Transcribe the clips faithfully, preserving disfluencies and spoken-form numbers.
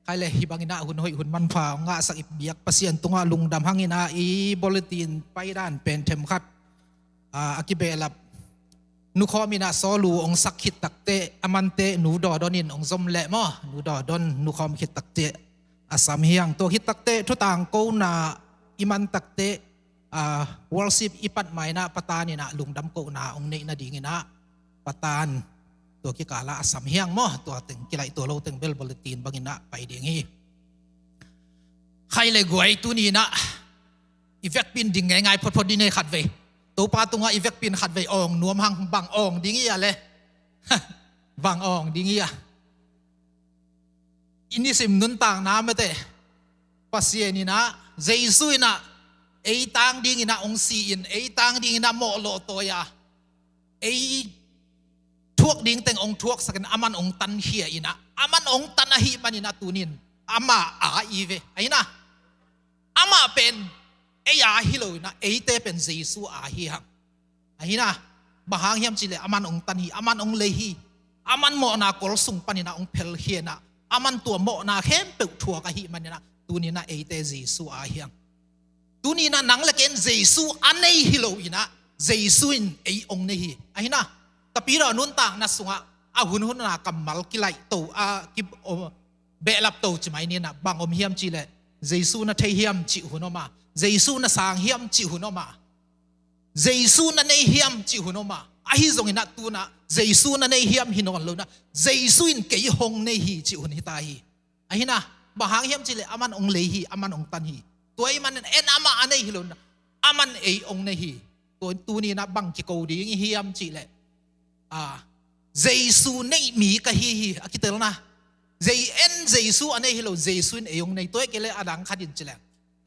Khai le, hih bangin ah hun hoih hun manpha hong ngahsak i biak Pasian tungah lungdam hangin ah i bulletin paidan pen themkhat, ah, a kibehlap nukhawm in ah sawlu hong sak khit takteh, a manteh Nu Dawdon in hong zom leh maw, Nu Dawdon nukhawm khit takteh a sam hi hang. Tua khit takteh thutang kona i man takteh, ah, worship i pat ma in ah Pa Tan in ah lungdam kohna hong neih nadingin ah Pa Tan tua kikal ah a sam hi hang maw. Tua teng kilaih tua lo teng bel bulletin bangin ah pai ding hi. Khai le guai, tuni in ah i vekpi in ding ngeingai photphot ding hi khatvei. Topa tungah i vekpi in khatvei awng nuam hang. Bang awng ding hi a le? Bang awng ding hi a? I nisim nuntakna mate, Pasian in ah, Jesu in ah ei tang dingin ah hong si-in, ei tang dingin ah mawh lawhtawi a, ei thuak ding teng hong thuaksakin, aman hong tankhia in ah, aman hong tan ahih manin ah tunin amah a i ve. Ahi na, amah pen ei a hi lo in ah, eite pen Jesu a hi hang. Ahi na, bang hang hiam cih leh aman hong tan hi, aman hong lei hi. Aman mawhna kol sung panin ah hong phelkhia in ah, aman tua mawhna khempeuh thuak ahih manin ah tunin ah eite Jesu a hi hang. Tunin ah nang le ken Jesu a nei hi lo in ah, Jesu in ei hong nei hi. Ahi na, Tapidaw nuntakna sungah a hunhun a kammal kilaih to, a ki, o, behlap to ci mai ni in ah, bang om hiam cih leh, Jesu na thei hiam cih hun om a, Jesu na sang hiam cih hun om a, Jesu na nei hiam cih hun om a, ahi zongin ah tun ah Jesu na nei hiam hi nawn lo in ah, Jesu in kei hong nei hi cih hun hi ta hi. Ahi na, bang hang hiam cih leh aman hong lei hi, aman hong tan hi. Tua ahih manin en amah a nei hi lo in ah, aman ei hong nei hi. Tua tunin ah bang kiko ding i hiam cih leh, ah, Jesu neih mi ka hi hi, a kitelna. Jei en Jesu a nei hi lo, Jesu in ei hong nei. Tua hi kei leh a dang khat in cih leh,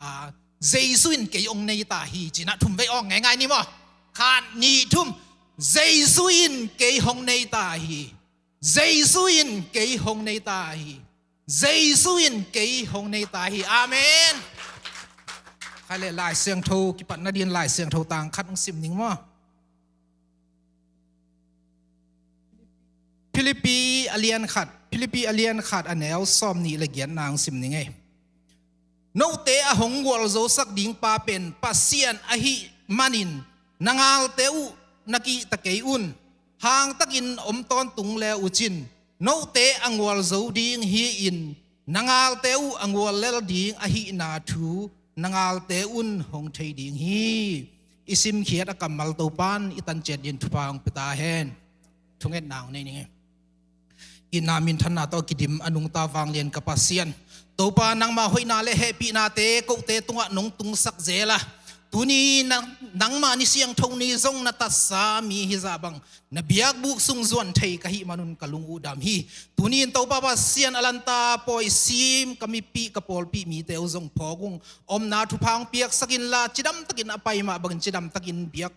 ah, Jesu in kei hong nei ta hi ci-in ah thum vei awng ngeingai ni maw. Khat, nih, thum. Jesu in kei hong nei ta hi. Jesu in kei hong nei ta hi. Jesu in kei hong nei ta hi. Amen. Khai le, Lai Siangtho kipat nadin Lai Siangtho tang khat hong sim ning maw. Philippi a lian khat, Philippi a lian khat a neu sawmnih le giatna hong sim ning ei. Note a hong gualzosak ding pa pen Pasian ahih manin, na galte uh na kihta kei un. Hangtakin om tawntung le uh cin, note a gualzo ding hi-in, na galte uh a guallel ding ahihna thu na galte un hong thei ding hi. I simkhiat a kammal Topa'n i tanciat dingin thupha hong pia ta hen. Thungetna hong nei ning ei. Itna minthanna tawh kidim a nungta vanglian ka Pasian, Topa, nangma hoihna le hehpihnate kote tungah nong tungsak zel a, tuni nang, nangma ni siangtho ni zong na tatsa mi hizah bang, na biakbuk sung zuan thei ka hih manun ka lung uh dam hi. Tuni in Topa Pasian, a lanta pawi sim ka mipih ka pawlpih mite uh zong phawk ung. Omna thupha hong piaksak inla, cidamtakin a pai mah bangin cidamtakin biak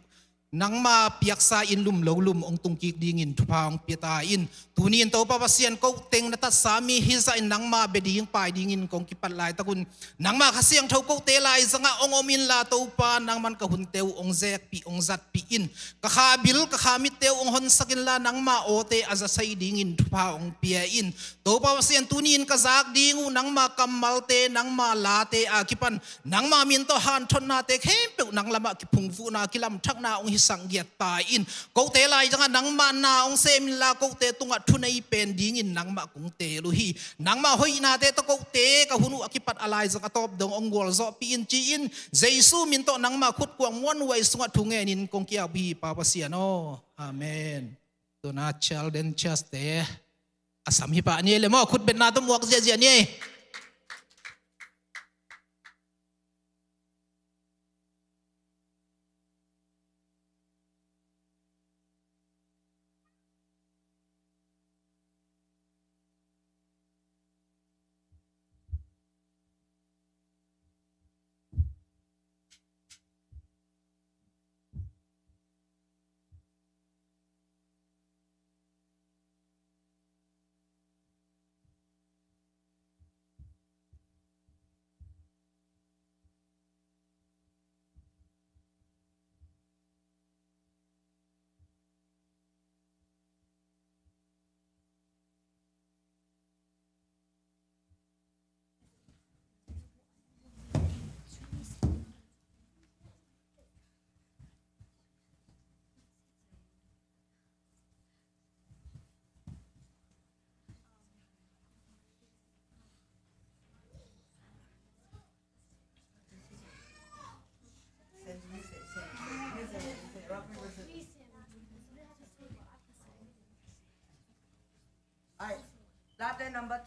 nangma piaksa inn lum lo lum hong tungkik dingin thupha hong pia ta in. Tuni in Topa Pasian, ko teng na tatsa mi hizah in nangma bia ding pai dingin kong kipat laitak un, nangma Kha Siangtho kote laizangah hong om inla Topa, nangman ka hunte uh hong zekpih hong zatpih in. Ka kha bil ka kha mitte uh hong honsak inla, nangma awte a zasai dingin thupha hong pia in. Topa Pasian, tuni in ka zak ding uh nangma kammalte, nangma late a kipan nangma min tawh hanthotnate khempeuh nang lamah kiphungvuhna, kilamthakna hong hisak giat ta in. Kote laizangah nangma na hong sem inla, kote tungah thunei pen dingin nangmah kong teel uh hi. Nangma hoihnate tawh kote ka hun uh a kipat a laizang a tawp dong hong gualzawhpih in ci-in, Jesu min tawh nangma khutkuang muanhuai sungah thungenin kong ki-ap uh hi, Pa Pasian aw. Amen. Tuna Children Church-te a sam hi pah ni ei le maw, khutbetna tawh muak ziahziah ni ei.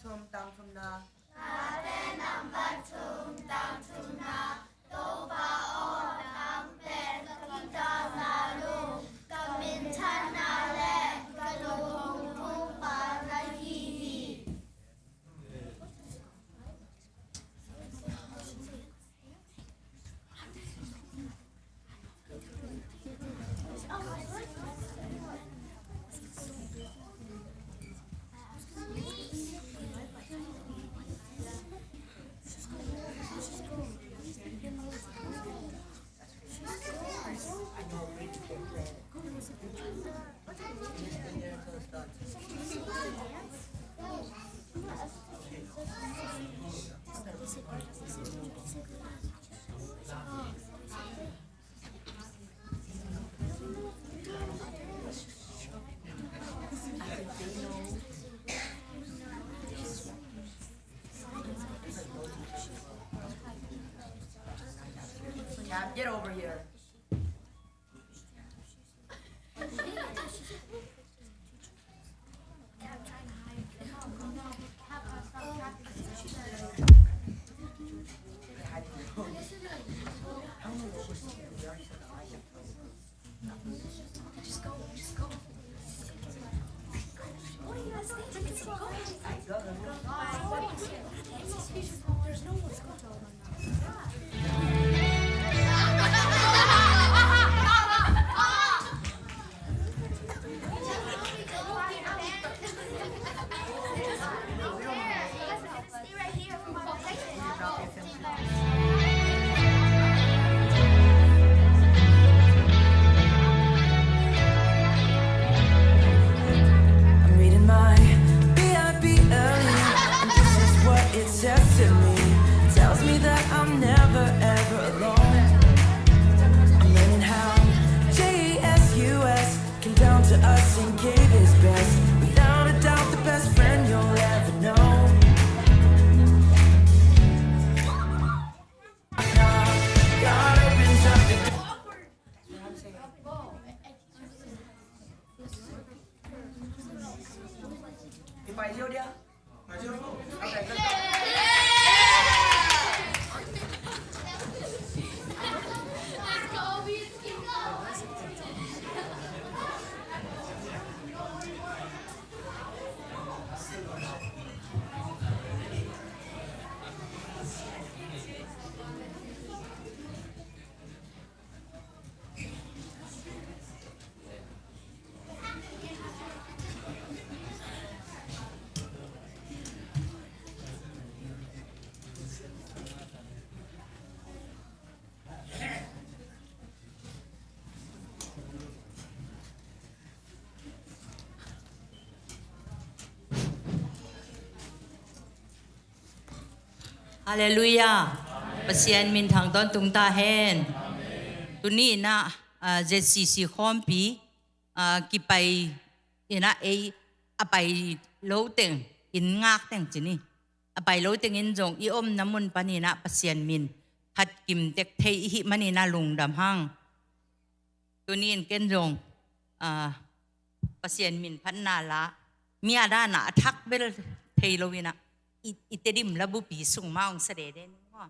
Thum, tang thumna. Late nambat thum, tang thumna. Topa aw, nang pen ka kidalna lung, ka minthanna le ka lunghong phungpa na hi hi. Cam, get over here. I'm reading my B I B L E, and this is what it says to me. It tells me that I'm never ever alone. I'm learning how J E S U S came down to us and gave his best. Without a doubt, the best friend you'll ever know. Halleluiah. Pasian minthang tawntung ta hen. Tuni in ah, ah, Z C C khawmpi, ah, kipai in ah ei a pai lo teng, in ngak teng ci ni. A pai lo teng in zong i omna mun panin ah Pasian min phat kim tek thei i hih manin ah lungdam hang. Tuni in ken zong, ah, Pasian min phatna la, mi a dana a thak bel thei lo in ah, i, i Tedim labupi sung mah hong sa dede ni maw.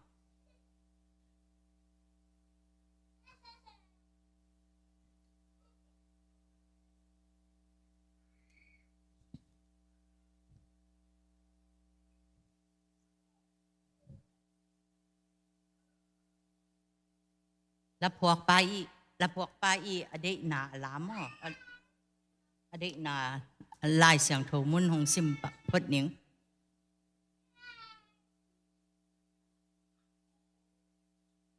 Laphuakpa i, laphuakpa i a deihna a la maw, a, a deihna Lai Siangtho mun hong sim pak phot ning.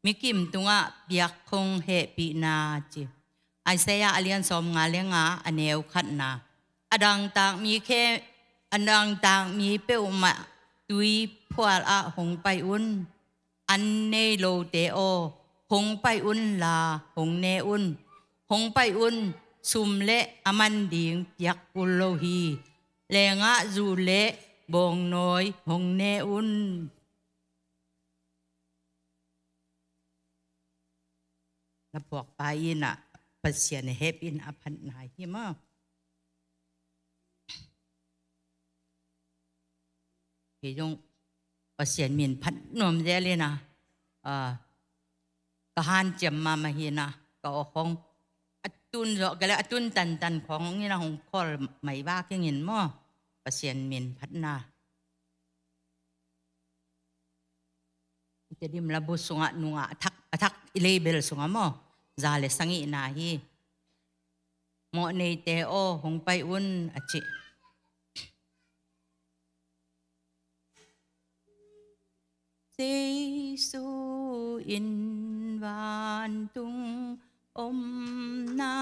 Mikim tungah piak khong hehpihna ci. Isaiah a lian sawmnga le nga a neu khatna. A dangtak mi khe, a dangtak mi peuhmah tui phual ah hong pai un. An nei lote aw, hong pai un la, hong ne un. Hong pai un, sum le a man ding piak kul lo hi. Lengah zu le bawngnawi hong ne un. Laphuakpa in ah Pasian a hehpihna a phatna hi maw. Kei zong Pasian min phat nuam zel hi na, ah, ka hanciam mahmah hi na, ka awkhawng a tun zawh kei leh a tun tantan khawng in a hong khawl mai vak ing in maw. Pasian min phat na. I Tedim labu sungah nungah a thak, a thak i label sungah maw, za le sagihna hi. Mawhneite aw, hong pai un, a ci. Jesu in vantung omna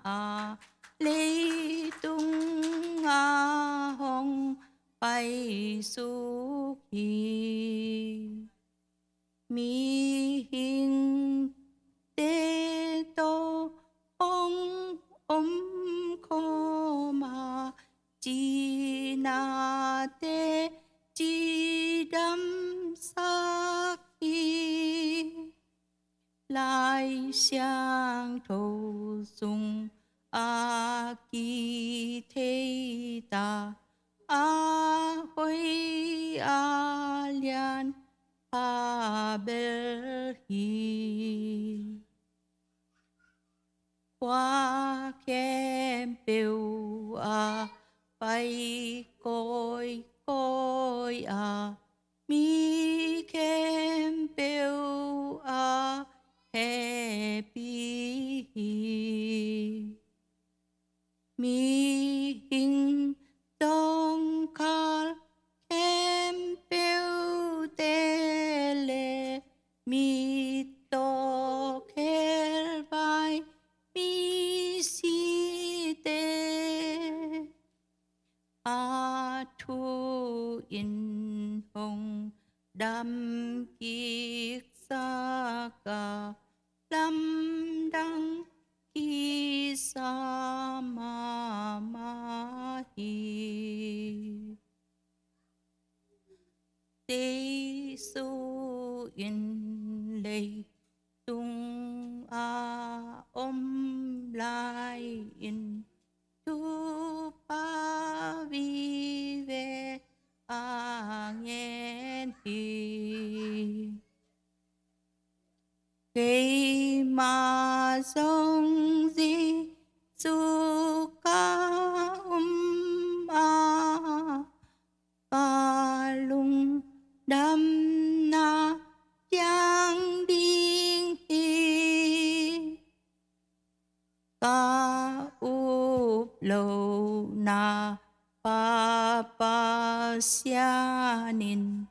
ah leitung ah hong paisuk hi. Mihingte tawh hong omkhawm a, cinate cidamsak hi. Lai Siangtho sungah kithei ta, a hoih a lian pha bel hi. Khua khempeuh ah pai kawikawi a, mi khempeuh a hehpih hi. Mihing dongkhal khempeuhte le mittaw khelvai misite, a thu in hong damkiksak a, lamdang kisa mahmah hi. Jesu in leitung a om lai-in, thupha vive a ngen hi. Keimah zong Jesu ka um a, ka lungdamna piang ding hi. Ka up lohna Pa Pasian in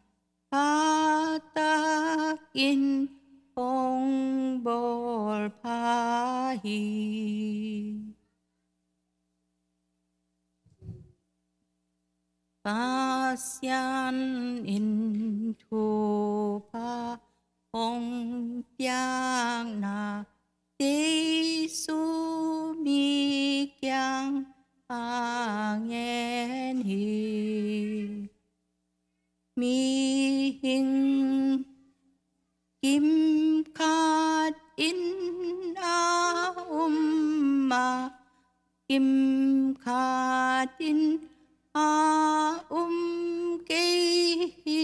pha takin hong bawlpha hi. Pasian in thupha hong piakna, Jesu mi kiang a ngen hi. Mihing kimkhat in a um a, kimkhat in a um kei hi.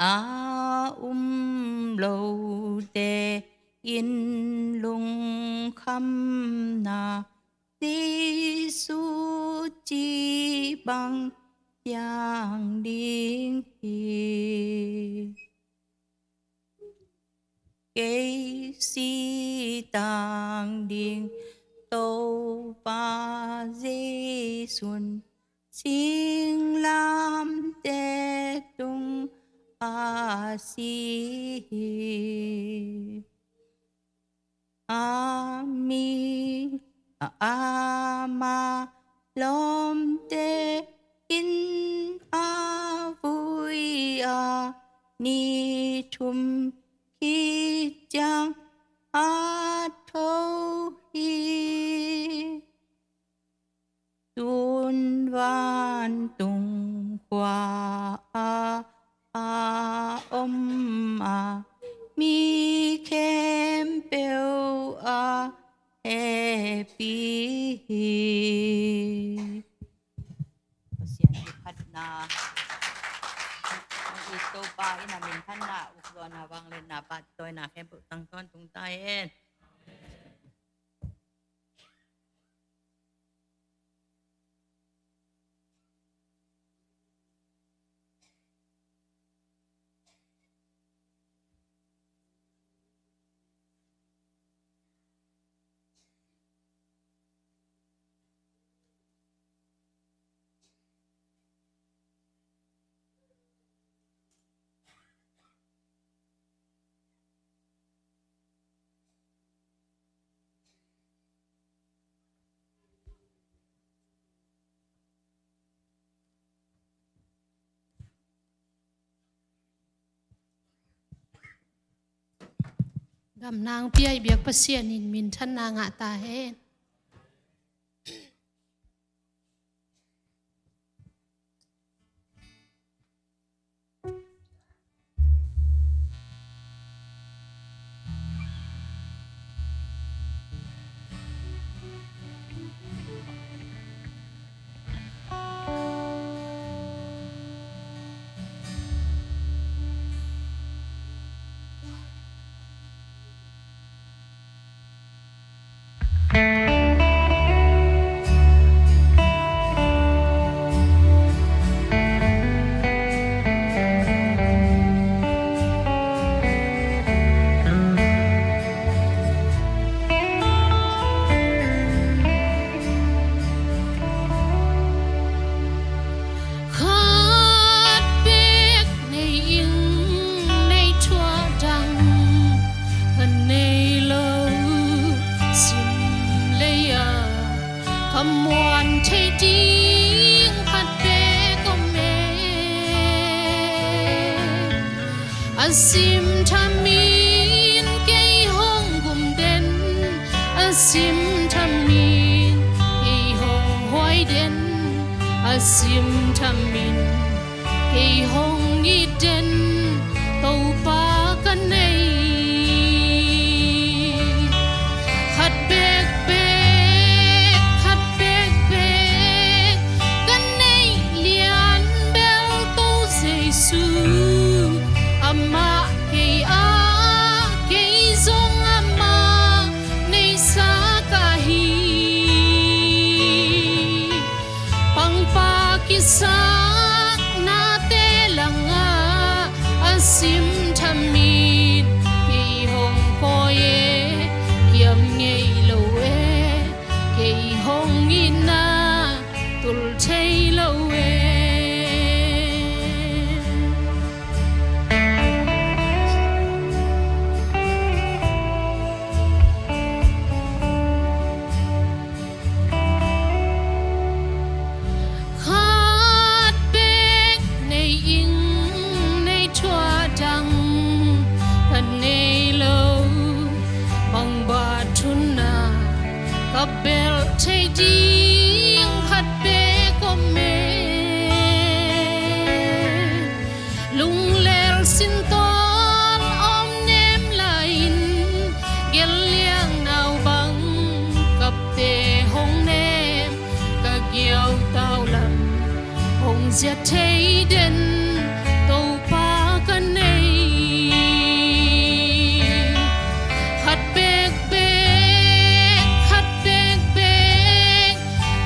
A um lote in lungkhamna, Jesu cih bang piang ding hi. Kei sitang ding Topa Jesu'n singlamteh tungah si hi. A mi, a, ama lawmte in a vui a, ni thum khit ciang a tho hi. Tun vantung khua ah a om a, mi khempeuh a hehpih hi. Hong it Topa in a minthanna, ukzawhna, vangliatna, pahtawina khempeuh tang tawntung ta hen. Damna hong pia i biak Pasian in minthanna ngah ta hen. Khat bek nei ing, nei thuah dang ka nei lo. Sim lei-ah ka muan thei ding khat bek om e. A sim tham in kei hong gum den, a sim tham in kei hong huai den, a sim tham in kei hong it den, Topa ka nei. Khat bek bek, khat bek bek ka neih lian bel Topa Jesu. Amah kei a, kei zong amah neihsa ka hi. Pangpa kisaknate langah a sim tham in kei hong kawi e, kiam ngei lo e, kei hong itna tul thei lo e. Khat bek nei ing, nei thuah dang ka nei lo. Bang bang thunna ka belh thei ding khat bek om e. Lunglel sintawl om nem lai-in, gel liang nau bang kapte hong nem, ka giau tau lam hong zia thei den Topa ka nei. Khat bek bek, khat bek bek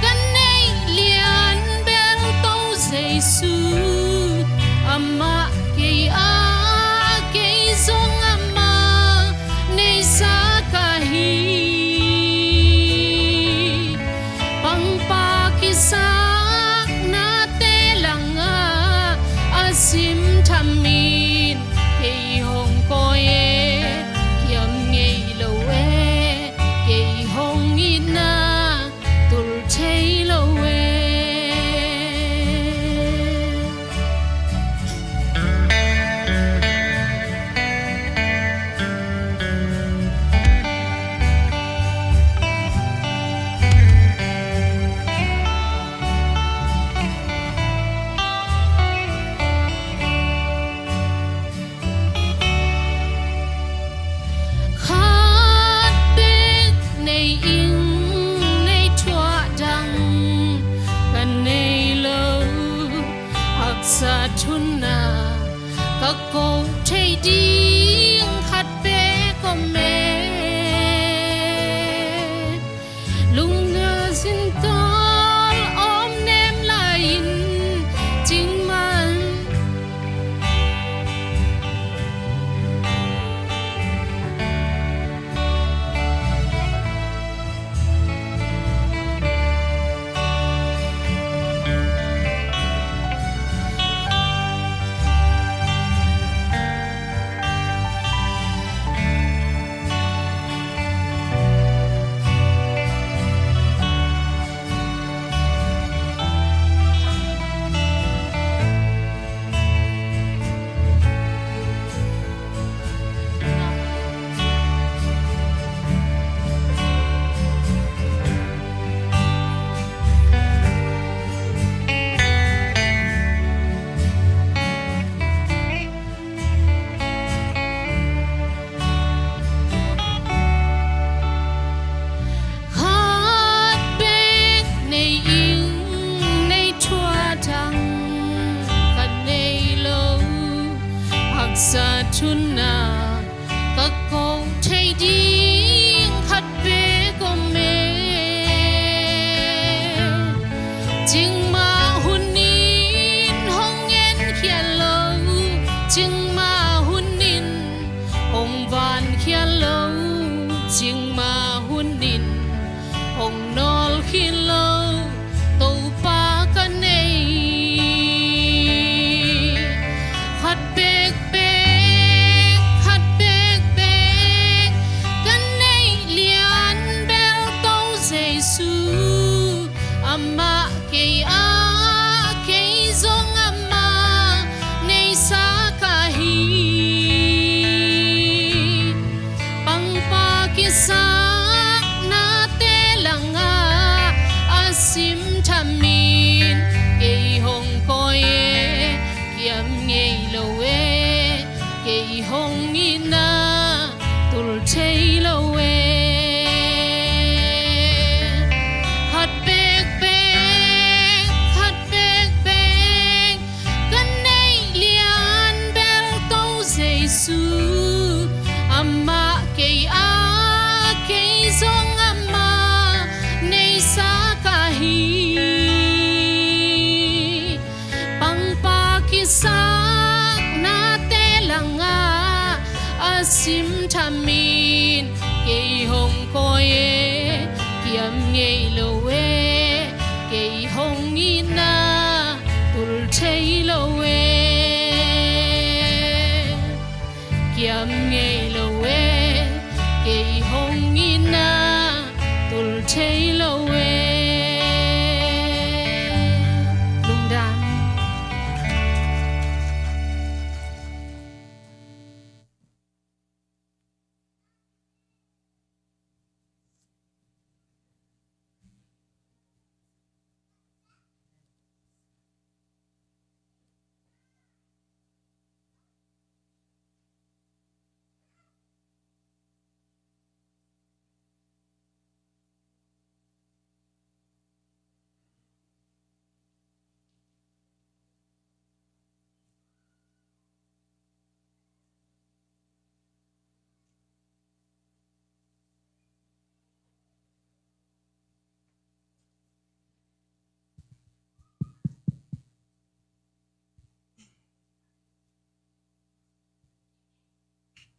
ka neih lian bel Topa Jesu. Amah kei a, kei zong amah neihsa ka hi. Pangpa kisaknate langah ding khat bek om e. Lungnuazin tawh om nem lai-in cingman. Khat bek nei ing, nei thuat ang ka nei lo. Haksa thuna ka ko thei ding khat bek om e. Cingmah hun in hong en khia lo, cingmah hun in hong van khia lo, cingmah hun in hong nawl khia lo Topa ka nei. Khat bek bek, khat bek bek ka nei lian bel To Jesu. Amah kei a, kei zong amah neisa ka hi. Pangpa kisaknate langah a simtham in kei hong kawi e, kiam ngei lo e, kei hong itna tul thei lo e. Khat bek bek, khat bek bek ka nei lian bel To Jesu. Amah kei a, kei zong amah neisa ka hi. Pangpa kisaknate langah a simtham in kei hong kawi e, kiam ngei lo e, kei hong itna tul thei lo e. Kiam ngei lo e, kei hong itna tul thei lo e. Lungdam.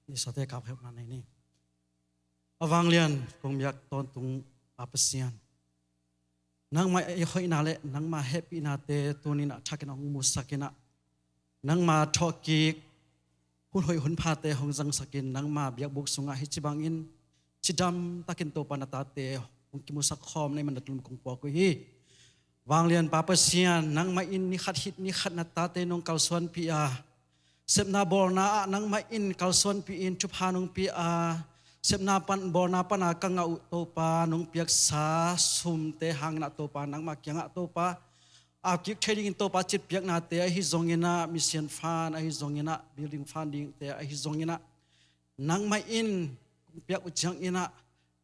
Ni sate kap heuhna nei ni. A vanglian kong biak tawntung Pa Pasian, nangmah i hoihna le nangmah hehpihnate tuni-in ah thakin hong musak in ah, nangma thawhkik hun hoih hun phate hong zangsak in, nangma biakbuk sungah hih ci bangin cidam takin Topa na tate hong kimusak khawm na hih man na tul kong puak uh hi. Vanglian Pa Pasian, nangmah in ni khat hit ni khat na tate nong kalsuanpih a, sepna bawlna ah nangmah in kalsuanpih in thupha nong pia a, sepna pan, bawlna pana ka ngah uh Topa, nong piaksa sumte hangin ah Topa, nangmah kiangah Topa, aukik thei dingin Topa citpiaknate ahi zongin ah, mission fund ahi zongin ah, building fund dingte ahi zongin ah, nangmah in kong piak uh ciangin ah,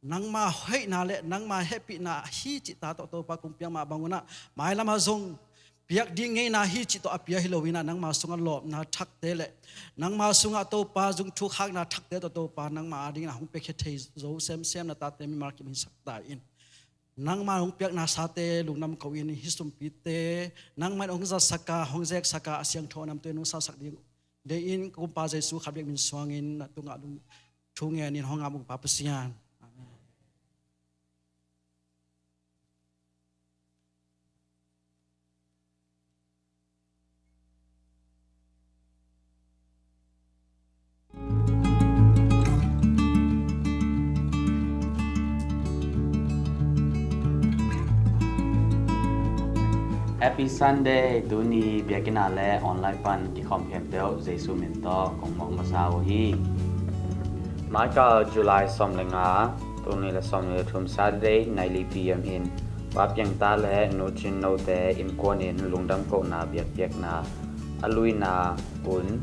nangma hoihna le nangma hehpihna hi cih ta tawh Topa kong piak mah bangun ah, mailam ah zong piak ding ngeina hi cih tawh a pia hi lo in ah, nangma sungah lawpna thakte le nangma sungah Topa zungthuk hakna thakte tawh Topa nangma adingin ah hong piakhia thei zo semsem na tate mimal kim hong hisak ta in. Nangma hong piakna sate lungdam ko in, hih sumpite nangma in hong zatsak a, hong zeksak a, a siangtho a namtui in hong salsak ding deih in, Kumpa Jesu khat bek min suangin na tungah lung thu ngenin hong ngap ung Pa Pasian. Amen. Happy Sunday. Tuni biakinn ah le online pan kikhawm khempeuh Jesu min tawh kong mawk masa uh hi. Michael, July sawm le nga, tul nih le sawm nih le thum, Saturday, nine P M in Pa Piang ta le Nu Cin No te innkuan in lungdam kohna biakpiakna a luina un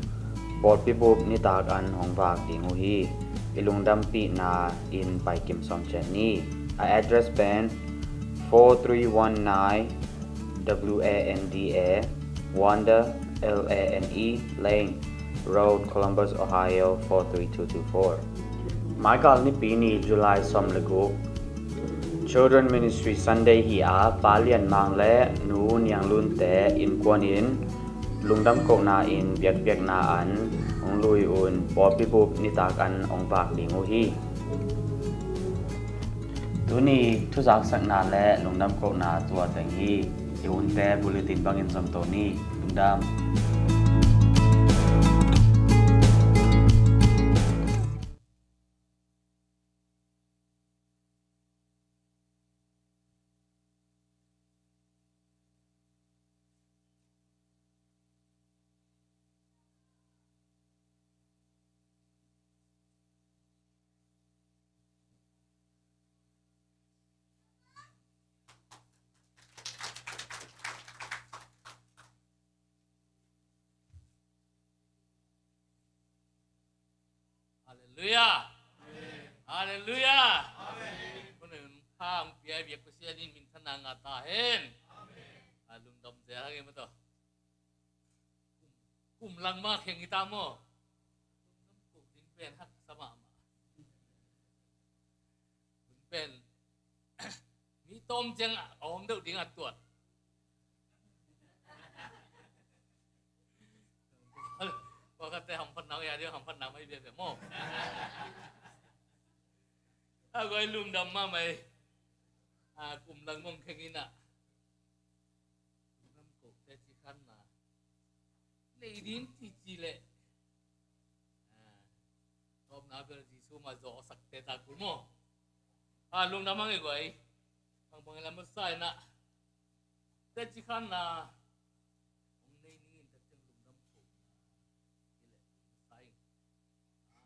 pawlpi bup nitak an hong vak ding uh hi. I lungdampihna in paikim sawm ciat ni. A address pen four three one nine W A N D A, Wanda, L A N E, Lane Road, Columbus, Ohio, four three two two four. Michael, Nipi ni, July sawm le guk, Children Ministry Sunday hi a, Pa Lian Mang le Nu Niang Lun te innkuan in lungdam kohna in biakpiakna an hong lui un pawlpi bup nitak an hong vak ding uh hi. Tuni thuzaksakna le lungdam kohna tua teng hi. I hunte bulletin bangin zom to ni. Lungdam. Halleluiah. Halleluiah. Amen. Kong pia biak Pasian in minthanna ngah ta hen. Amen. A lungdam zel hang e maw tawh. Kum lang mah kheng hi ta maw. Kum ding pen haksa mahmah. Kum pen mi tawm ciang a om deuh ding a tuat. Pawlkhatte hamphatna ya ding, hamphatna mai biakbiak maw. A guai lungdam mahmah e. A kum lang mong kheng in ah. Lungdam ko teci khanna nei ding cici leh. A, tawpna bel Jesu mah zawhsakte ta kul maw. A, lungdam hang e guai. Bangbang lam masa in ah. Teci khanna hong nei ning in tak ciang lungdam ko. Hi leh masa ing.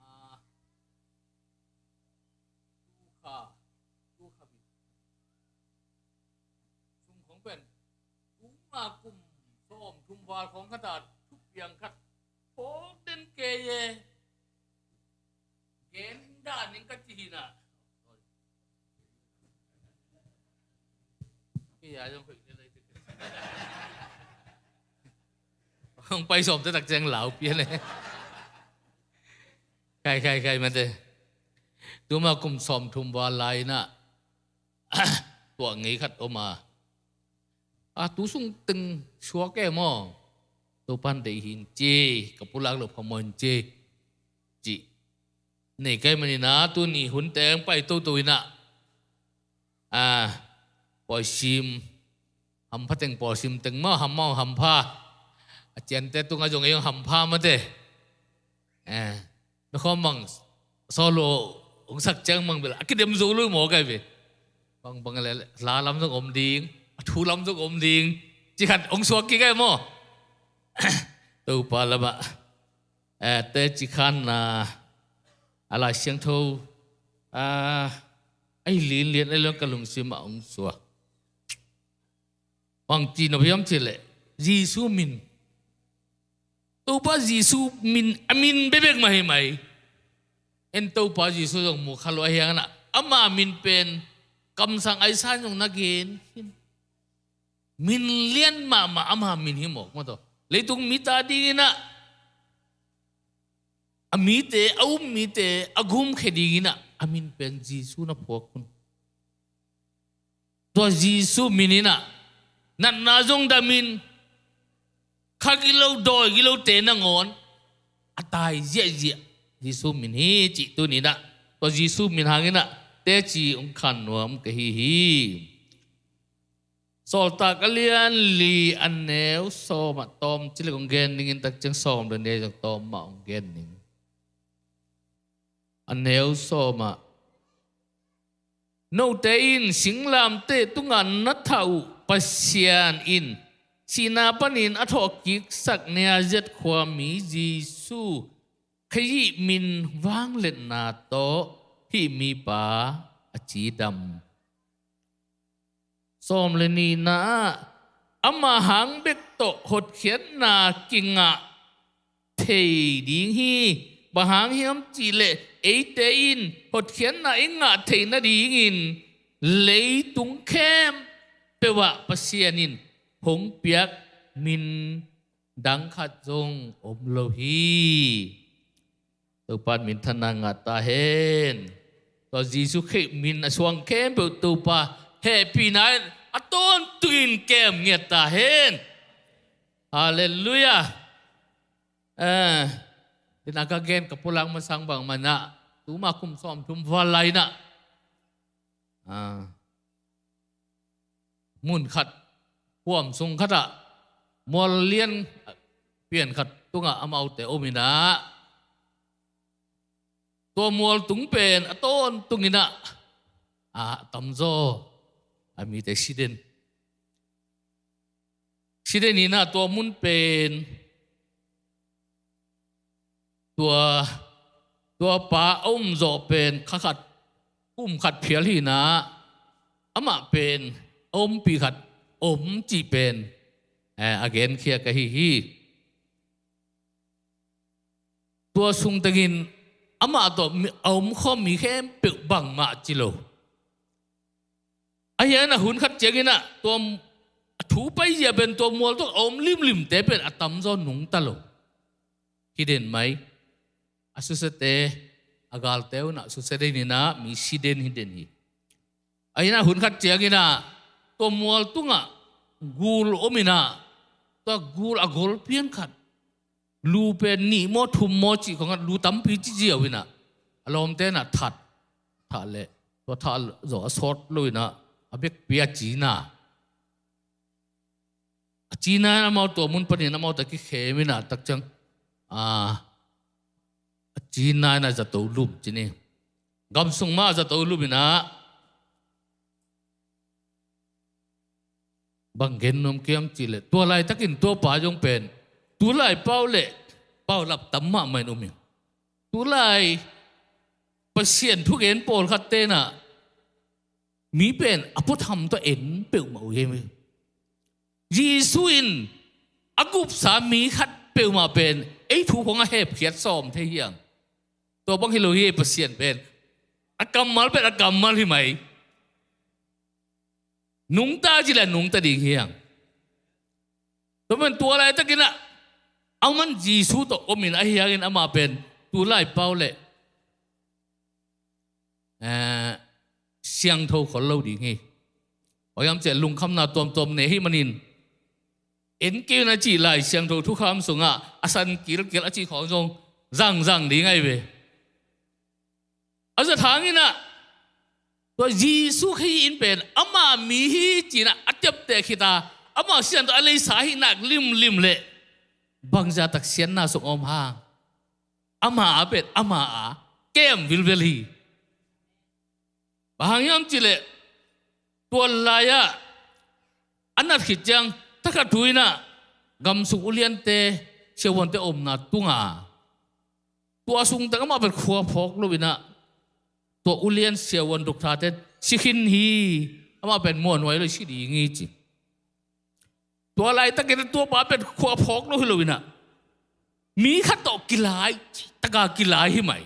A, tu kha, tu kha bit. Sum khong pen, tu ma kum sawm thum val khong khat a thupiang khat phawk den kei e. Gen dan in ka ci hi na. Kei a zong khoi le lai te. Hong pai sawm te tak ciang lau pian e. Khai, khai, khai mate. Tu ma kum sawm thum val lai in ah. Tua ngei khat om a. A, tu sung teng suak e maw. Topan deih hi in ci, ka pulak loh phamawh in ci. Ci. Nei kai manin ah, tuni hun teng pai toto in ah. A, pawi sim. Hampha teng pawi sim teng maw, ham maw, hampha. A ciante tungah zong ei zong hampha mate. Eh, na khawm bang solo hong sak ciang mang bel a kidem zo lo maw kai ve. Bangbang le hla lam zong om ding, a thu lam zong om ding. Ci khat hong suak kik kai maw. Topa lamah, eh, teci khanna, a Lai Siangtho, ah, a hi linlian a lian ka lungsim ah hong suak. Bang ci nop hiam cih leh Jesu min. Topa Jesu min, a min bekbek mah hi mai. En Topa Jesu zong mu kha lo a hiang na. Ama min pen kamsang Isaiah zong na gen. Min lian mahmah ama min hi mawk maw taw. Leitung mite adingin ah, a mite, a um mite a gumkhia dingin ah a min pen Jesu na phuak hun. Tua Jesu min in ah natna zong damin, kha gilo dawi gilote nangawn a tai ziahziah Jesu min hi cih tuni-in ah, tua Jesu min hangin ah teci hong khan nuam ka hi hi. Sawltak a lian li a neu sawm ah tawm ci leh kong gen ning in, tak ciang sawm le nih zong tawm mah kong gen ning. A neu sawm ah, note in singlamteh tungah na thah uh Pasian in sihna panin a thawhkiksak Nazareth khuami Jesu, kha hih min vangliatna tawh hih mipa a cidam. Sawm le nihna ah, ama hang bek tawh hotkhiatna kingah thei ding hi. Bang hang hiam cih leh eite in hotkhiatna i ngah theih nadingin leitung khempeuh ah Pasian in hong piak min dang khat zong om lo hi. Topa in minthanna ngah ta hen. Tua Jesu Khrih min a suang khempeuh Topa hehpihna in a tawntungin kem ngiat ta hen. Halleluiah. Eh, tua-in ah ka gen ka pulak masang bangmah in ah, tuma kum sawmthum val lai-in ah, ah, mun khat, huam sung khat ah, mual lian pian khat tungah amaute om in ah, tua mual tung pen a tawntungin ah, a tamzaw a mite si den. Si den in ah tua mun pen, tua, tua pa a om zawh pen kha khat, kum khat phial hi in ah, amah pen a ompih khat om cih pen, eh, a genkhia ka hi hi. Tua sung tengin amah tawh mi, a omkhawm mi khempeuh bangmah ci lo. Ahi hangin ah hun khat ciangin ah tua m-, a thu paizia pen tua mual tawh a om limlimte pen a tamzaw nungta lo. Hi den mai. A susiate, a galte un ah susia den in ah mi si den hi den hi. Ahi hangin ah hun khat ciangin ah tua mual tungah gul om in ah, tua gul a gol pian khat, lu pen nih maw thum maw cih khawng ah, lu tampi ci ziau in ah, a lawmte in ah that, that leh tua that zawh a sawt lo in ah, a bekpi a cina. A cina in amau tua mun panin amau tawh kikhem in ah, tak ciang, ah, a cina in ah zato lum ci ni. Gam sung mah zato lum in ah, bang gen nuam ka hiam cih leh, tua laitakin tua pa zong pen tulai pau leh paulap tam mahmah in om hi. Tulai Pasian thugen pawlkhatte in ah mi pen a puatham tawh en peuhmah uh hi. Jesu in a gupsa mi khat peuhmah pen ei thu khawng a hepkhiat sawm thei hi hang. Tua bang hi lo hi, Pasian pen a kammal pen a kammal hi mai. Nungta ci leh nungta ding hi hang. Tua pen tua laitakin ah aman Jesu tawh om in, ahi hangin amah pen tulai pau leh, eh, siangtho khol lo ding hi. Aw, hiam cih leh lungkhamna tuamtuam nei ahih manin, en kei un a cih Lai Siangtho thukham sungah a san kilkel a cih khawng zong zangzang ding ahi ve. A zat hangin ah tua Jesu Khrih in pen ama mi hi ci-in ah a tepteh khit a, ama sisan tawh a leisa ahih nak limlim leh bangzah tak siatna sung om hang. Ama a pen ama a kem vilvel hi. Bang hang hiam cih leh tua lai-ah a nat khit ciang, thakhat thu in ah gamsung uliante, siavuante omna tungah, tua sung teng amah pen khua phawk lo in ah, tua ulian siavuan dukthate si khin hi. Amah pen muanhuai lo, si ding hi ci. Tua laitakin ah tua pa pen khua phawk lo hi lo in ah, mi khat tawh kilai, taka kilai hi mai.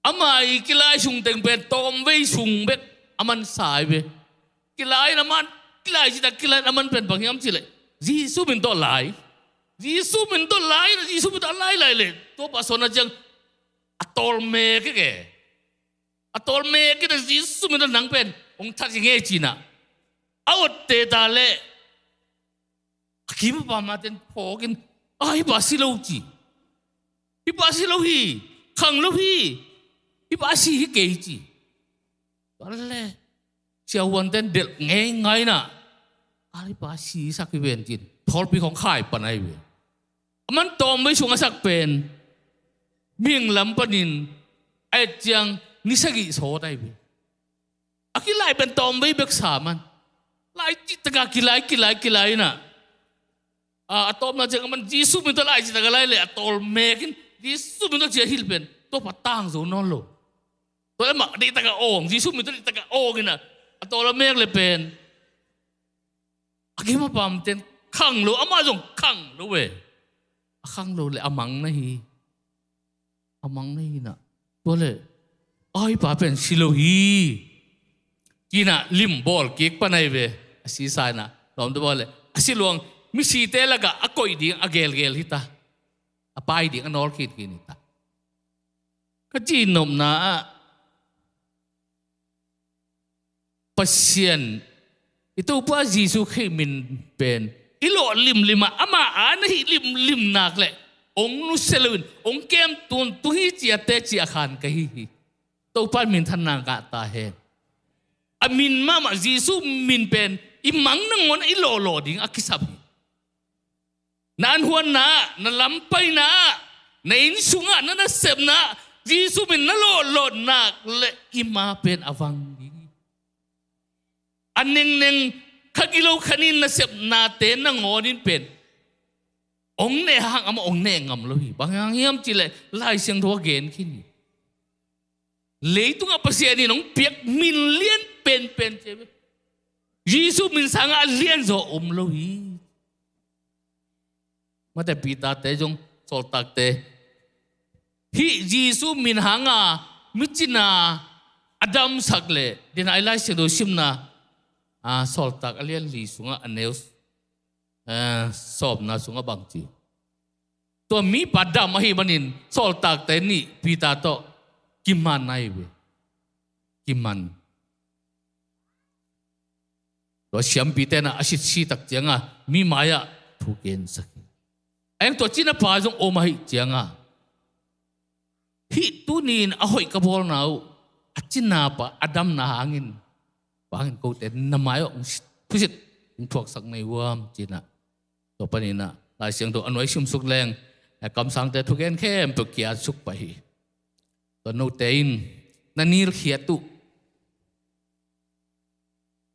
Ama i kilai sung teng pen tawmvei sung bek a mansa hi ve. Kilai in a man, Kilai cih tak kilai, a man pen bang hiam cih leh Jesu min tawh lai. Jesu min tawh lai, Jesu min tawh a lai lai leh tua pa sawn a ciang a tawlmek hi ke. A tawlmek hi ta, Jesu min tawh nang pen hong that hi ngei ci-in ah, a otte ta leh a kim a pam a ten phawkin, a, hih pa si lo ci. Hih pa si lo hi. Khang lo hi. Hih pa si hi kei ci. Tua leh siavuante'n delh ngeingai in ah, a, hih pa sisak hi ven ci-in thawlpi khawng khai pan ahi ve. A man tawmvei sung a sak pen mihing lam panin a et ciang ni sagih sawt ahi ve. A kilai pen tawmvei bek sa man. Lai cih tak a kilai, kilai, kilai in ah, a, a tawpna ciang a man Jesu min tawh lai cih tak a lai leh a tawlmek in, Jesu min tawh ci a hilh pen tua pa tang zo nawn lo. Tua leh amah deih tak a awng, Jesu min tawh deih tak a awng in ah, a tawl a mek leh pen a kim a pamte'n khang lo, amah zong khang lo ve. A khang lo leh a mang na hi. A mang na hi in ah, tua leh, a, hih pa pen si lo hi ci-in ah lim bawl kik pan ahi ve. A sisa in ah, lawmte bawl leh a si luang, misite lakah a koih ding a gelgel hi ta. A pai ding a nawl khinkhin hi ta. Ka cihnopna ah, Pasian, i Topa Jesu Khrih min pen i lawh limlim ah, amah a na hih limlim nak leh hong nusia loin hong kem tuantu hi ci a teci a khan ka hi hi. Topa in minthanna ngah ta hen. A min mahmah Jesu min pen i mang nangawn i lawhlawh ding a kisap hi. Na anhuanna ah, na lampaina ah, na inn sungah, na nasepna ah Jesu min na lawhlawh nak leh i ma pen a vang ding hi. A nengneng kha gilo kha nin nasepnate nangawn in pen hong neh hang amah hong neh ngam lo hi. Bang hang hiam cih leh Lai Siangtho a gen khin hi. Leitungah Pasian in hong piak min lian penpen ci ve. Jesu min sangah a lianzaw om lo hi. Mate, Peter-te zong, sawltakte, hih Jesu min hanga mi cina a damsak leh, dena i Lai Siangtho simna, a, Sawltak a lian li sungah a neu, eh, sawmna sungah bang ci. Tua mipa dam ahih manin sawltakte nih Peter tawh kiman ahi ve. Kiman. Tua siampite in ah a sitsi tak ciangah mi mai-ah thu gensak hi. A eng tua cina pa zong om ahih ciangah, hih tuni-in a hoih ka bawlna uh, a cina pa a damna hangin, bangin kote na mai-ah hong sit, thusit hong thuaksak na hi uam ci-in ah. Tua panin ah Lai Siangtho a nuai simsuk leng, eh, kamsangte thugen khempeuh kiatsuk pah hi. Tua note in na nilkhiat uh,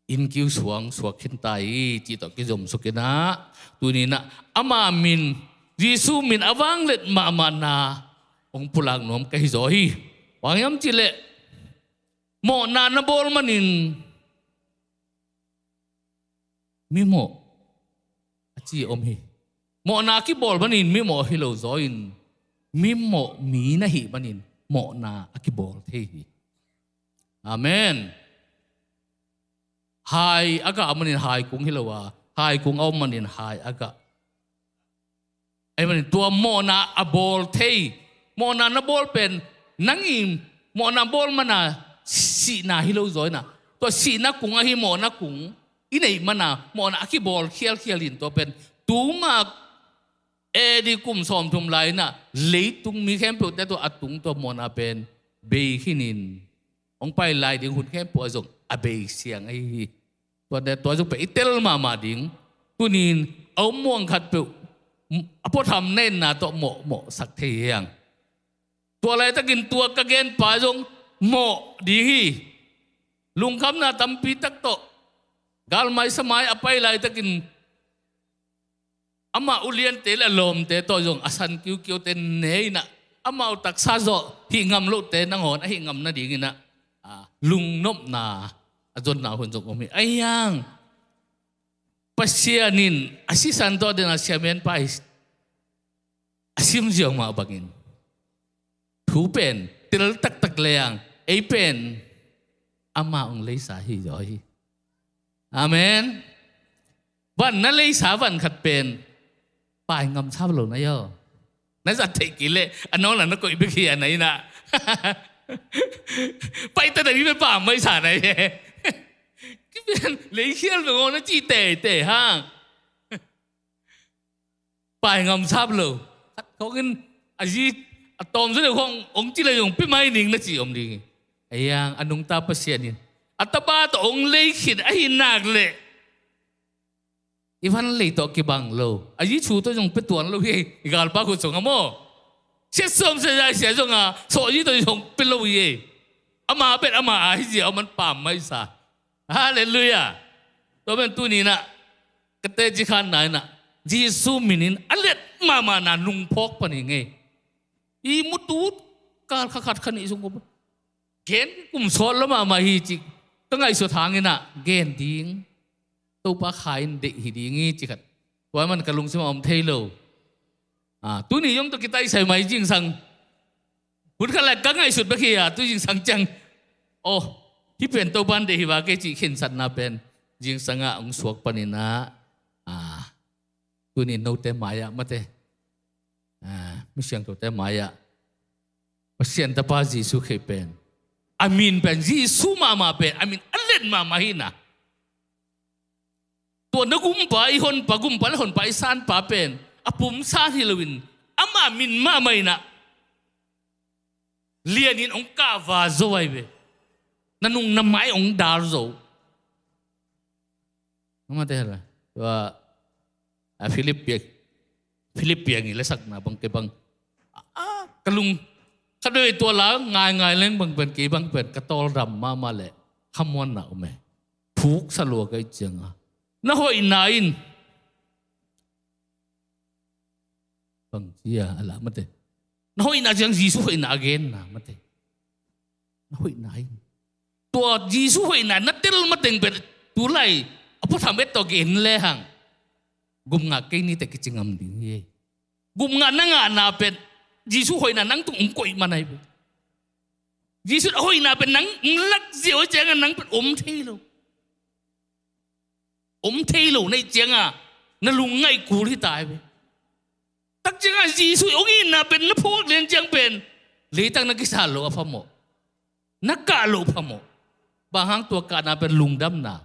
inn kiu suang suak khin ta hi cih tawh kizomsuk in ah, tuni-in ah ama min, Jesu min a vangliat mahmahna hong pulak nuam ka hi zaw hi. Bang hiam cih leh mawhna na bawl manin mimawh a ci om hi. Mawhna a kibawl manin mimawh hi lo zaw-in, mimawh mi na hih manin mawhna a kibawl thei hi. Amen. Hai a gah om manin hai kung hi lo a, hai kung a om manin hai a gah. Ahih manin tua mawhna a bawl thei, mawhna na bawl pen, nang i mawhna bawl mana sihna hi lo zaw-in ah, tua sihna kung ahi mawhna kung i neih mana mawhna a kibawl khialkhial in, tua pen tuma A D kum sawmthum lai-in ah leitung mi khempeuhte tawh a tung tua mawhna pen bei khinin, hong pai lai ding hun khempeuh ah zong a bei siang ahi hi. Tua, tua zong pen i tel mahmah ding. Tuni-in a om muang khatpeuh a puatham na enna tawh mawhmawhsak thei hi hang. Tua laitakin tua ka genpa zong mawh ding hi. Lungkhamna tampi tak tawh, galmai samai a pai laitakin, amah uliante le a lawmte tawh zong a san kiukiute ne-in ah, amau taksa zawh hih ngam lohte nangawn a hih ngam nadingin ah, a, lungnopna a zonna hun zong om hi. Ahi hang Pasian in a sisan tawh dena siamenpa hi a simziau mah bangin, thu pen tel taktak leng ei pen ama hong leisa hi zaw hi. Amen. Van na leisa van khat pen pai ngam sap lo na hi aw. Na zat theih kei leh a nawl ah na koih bek hi a, na inn ah. Paita dang hi bek pam mai sa na hi. Kipian leikhial bek aw na cih teitei hang. Pai ngam sap lo. Khat khawng in a zi a tawm zaw deuh khawng hong ci leh zong pia mai ning na ci om ding hi. Ahi hang a nungta Pasian in a tapa tawh hong lei khin ahih nak leh i van lei tawh kibang lo. A zi thu tawh zong pia tuan lo hi. I galpa khut sungah maw, siat sawm sia zai sia zong a sawh zi tawh zong pia lo hi. Ama bet ama a hi zia om an pam mai sa. Halleluiah. Tua pen tuni in ah ka teci khanna in ah Jesu min in a lian mahmahna nungphawk pan hi ing ei. I mutu kal kha khat kha nih sung ko gen kum sawt lo mahmah hi cih ka ngaihsut hangin ah gen ding. Topa kha in deih hi ding hi cih khat tua man ka lungsim ah om thei lo. Ah, tuni zong tawh kitaisai mai zingsang. Hun khat lai ka ngaihsut bek hi a, tu zingsang ciang, aw, hih pen Topa in deih hi va kei cih khensatna pen zingsang ah hong suak panin ah, ah, tuni note mai-ah mate, ah, mi siangthote mai-ah Pasian Tapa Jesu Khrih pen, a min pen Jesu mahmah pen a min a lian mahmah hi na. Tua na gumpa, i honpa gumpa le honpa i sanpa pen a pumsan hi loin ama min mahmah in ah lianin hong kahva zo ahi ve. Na nung na mai hong dal zo. Amate hala tua a Philip piak, Philip piak i la sakna bang kei bang, a, ka lung ka doi tua la ngaingai leng bang pen kei bang pen ka tawldam mahmah leh khamuanna om e. Phuksa lua ka hih cianga na hoihna in bang cia a la mate. Na hoihna ciang Jesu hoihna a genna mate. Na hoihna in tua Jesu hoihna na tel mateng pen tulai a puatham et tawh gen lehang gum ngah kei ni teh kici ngam ding hi. Gum ngah na ngahna pen Jesu hoihna nang tung um koih man ahi pen. Jesu a hoihna pen nang lak ziau cianga nang pen om thei lo. Om thei lo na hih cianga na lungngaih kul hi ta ahi pen. Tak cianga Jesu hong itna pen na phawk lian ciang pen leitang na kisal loh a phamawh. Na kah loh phamawh. Bang hang tua kahna pen lungdamna.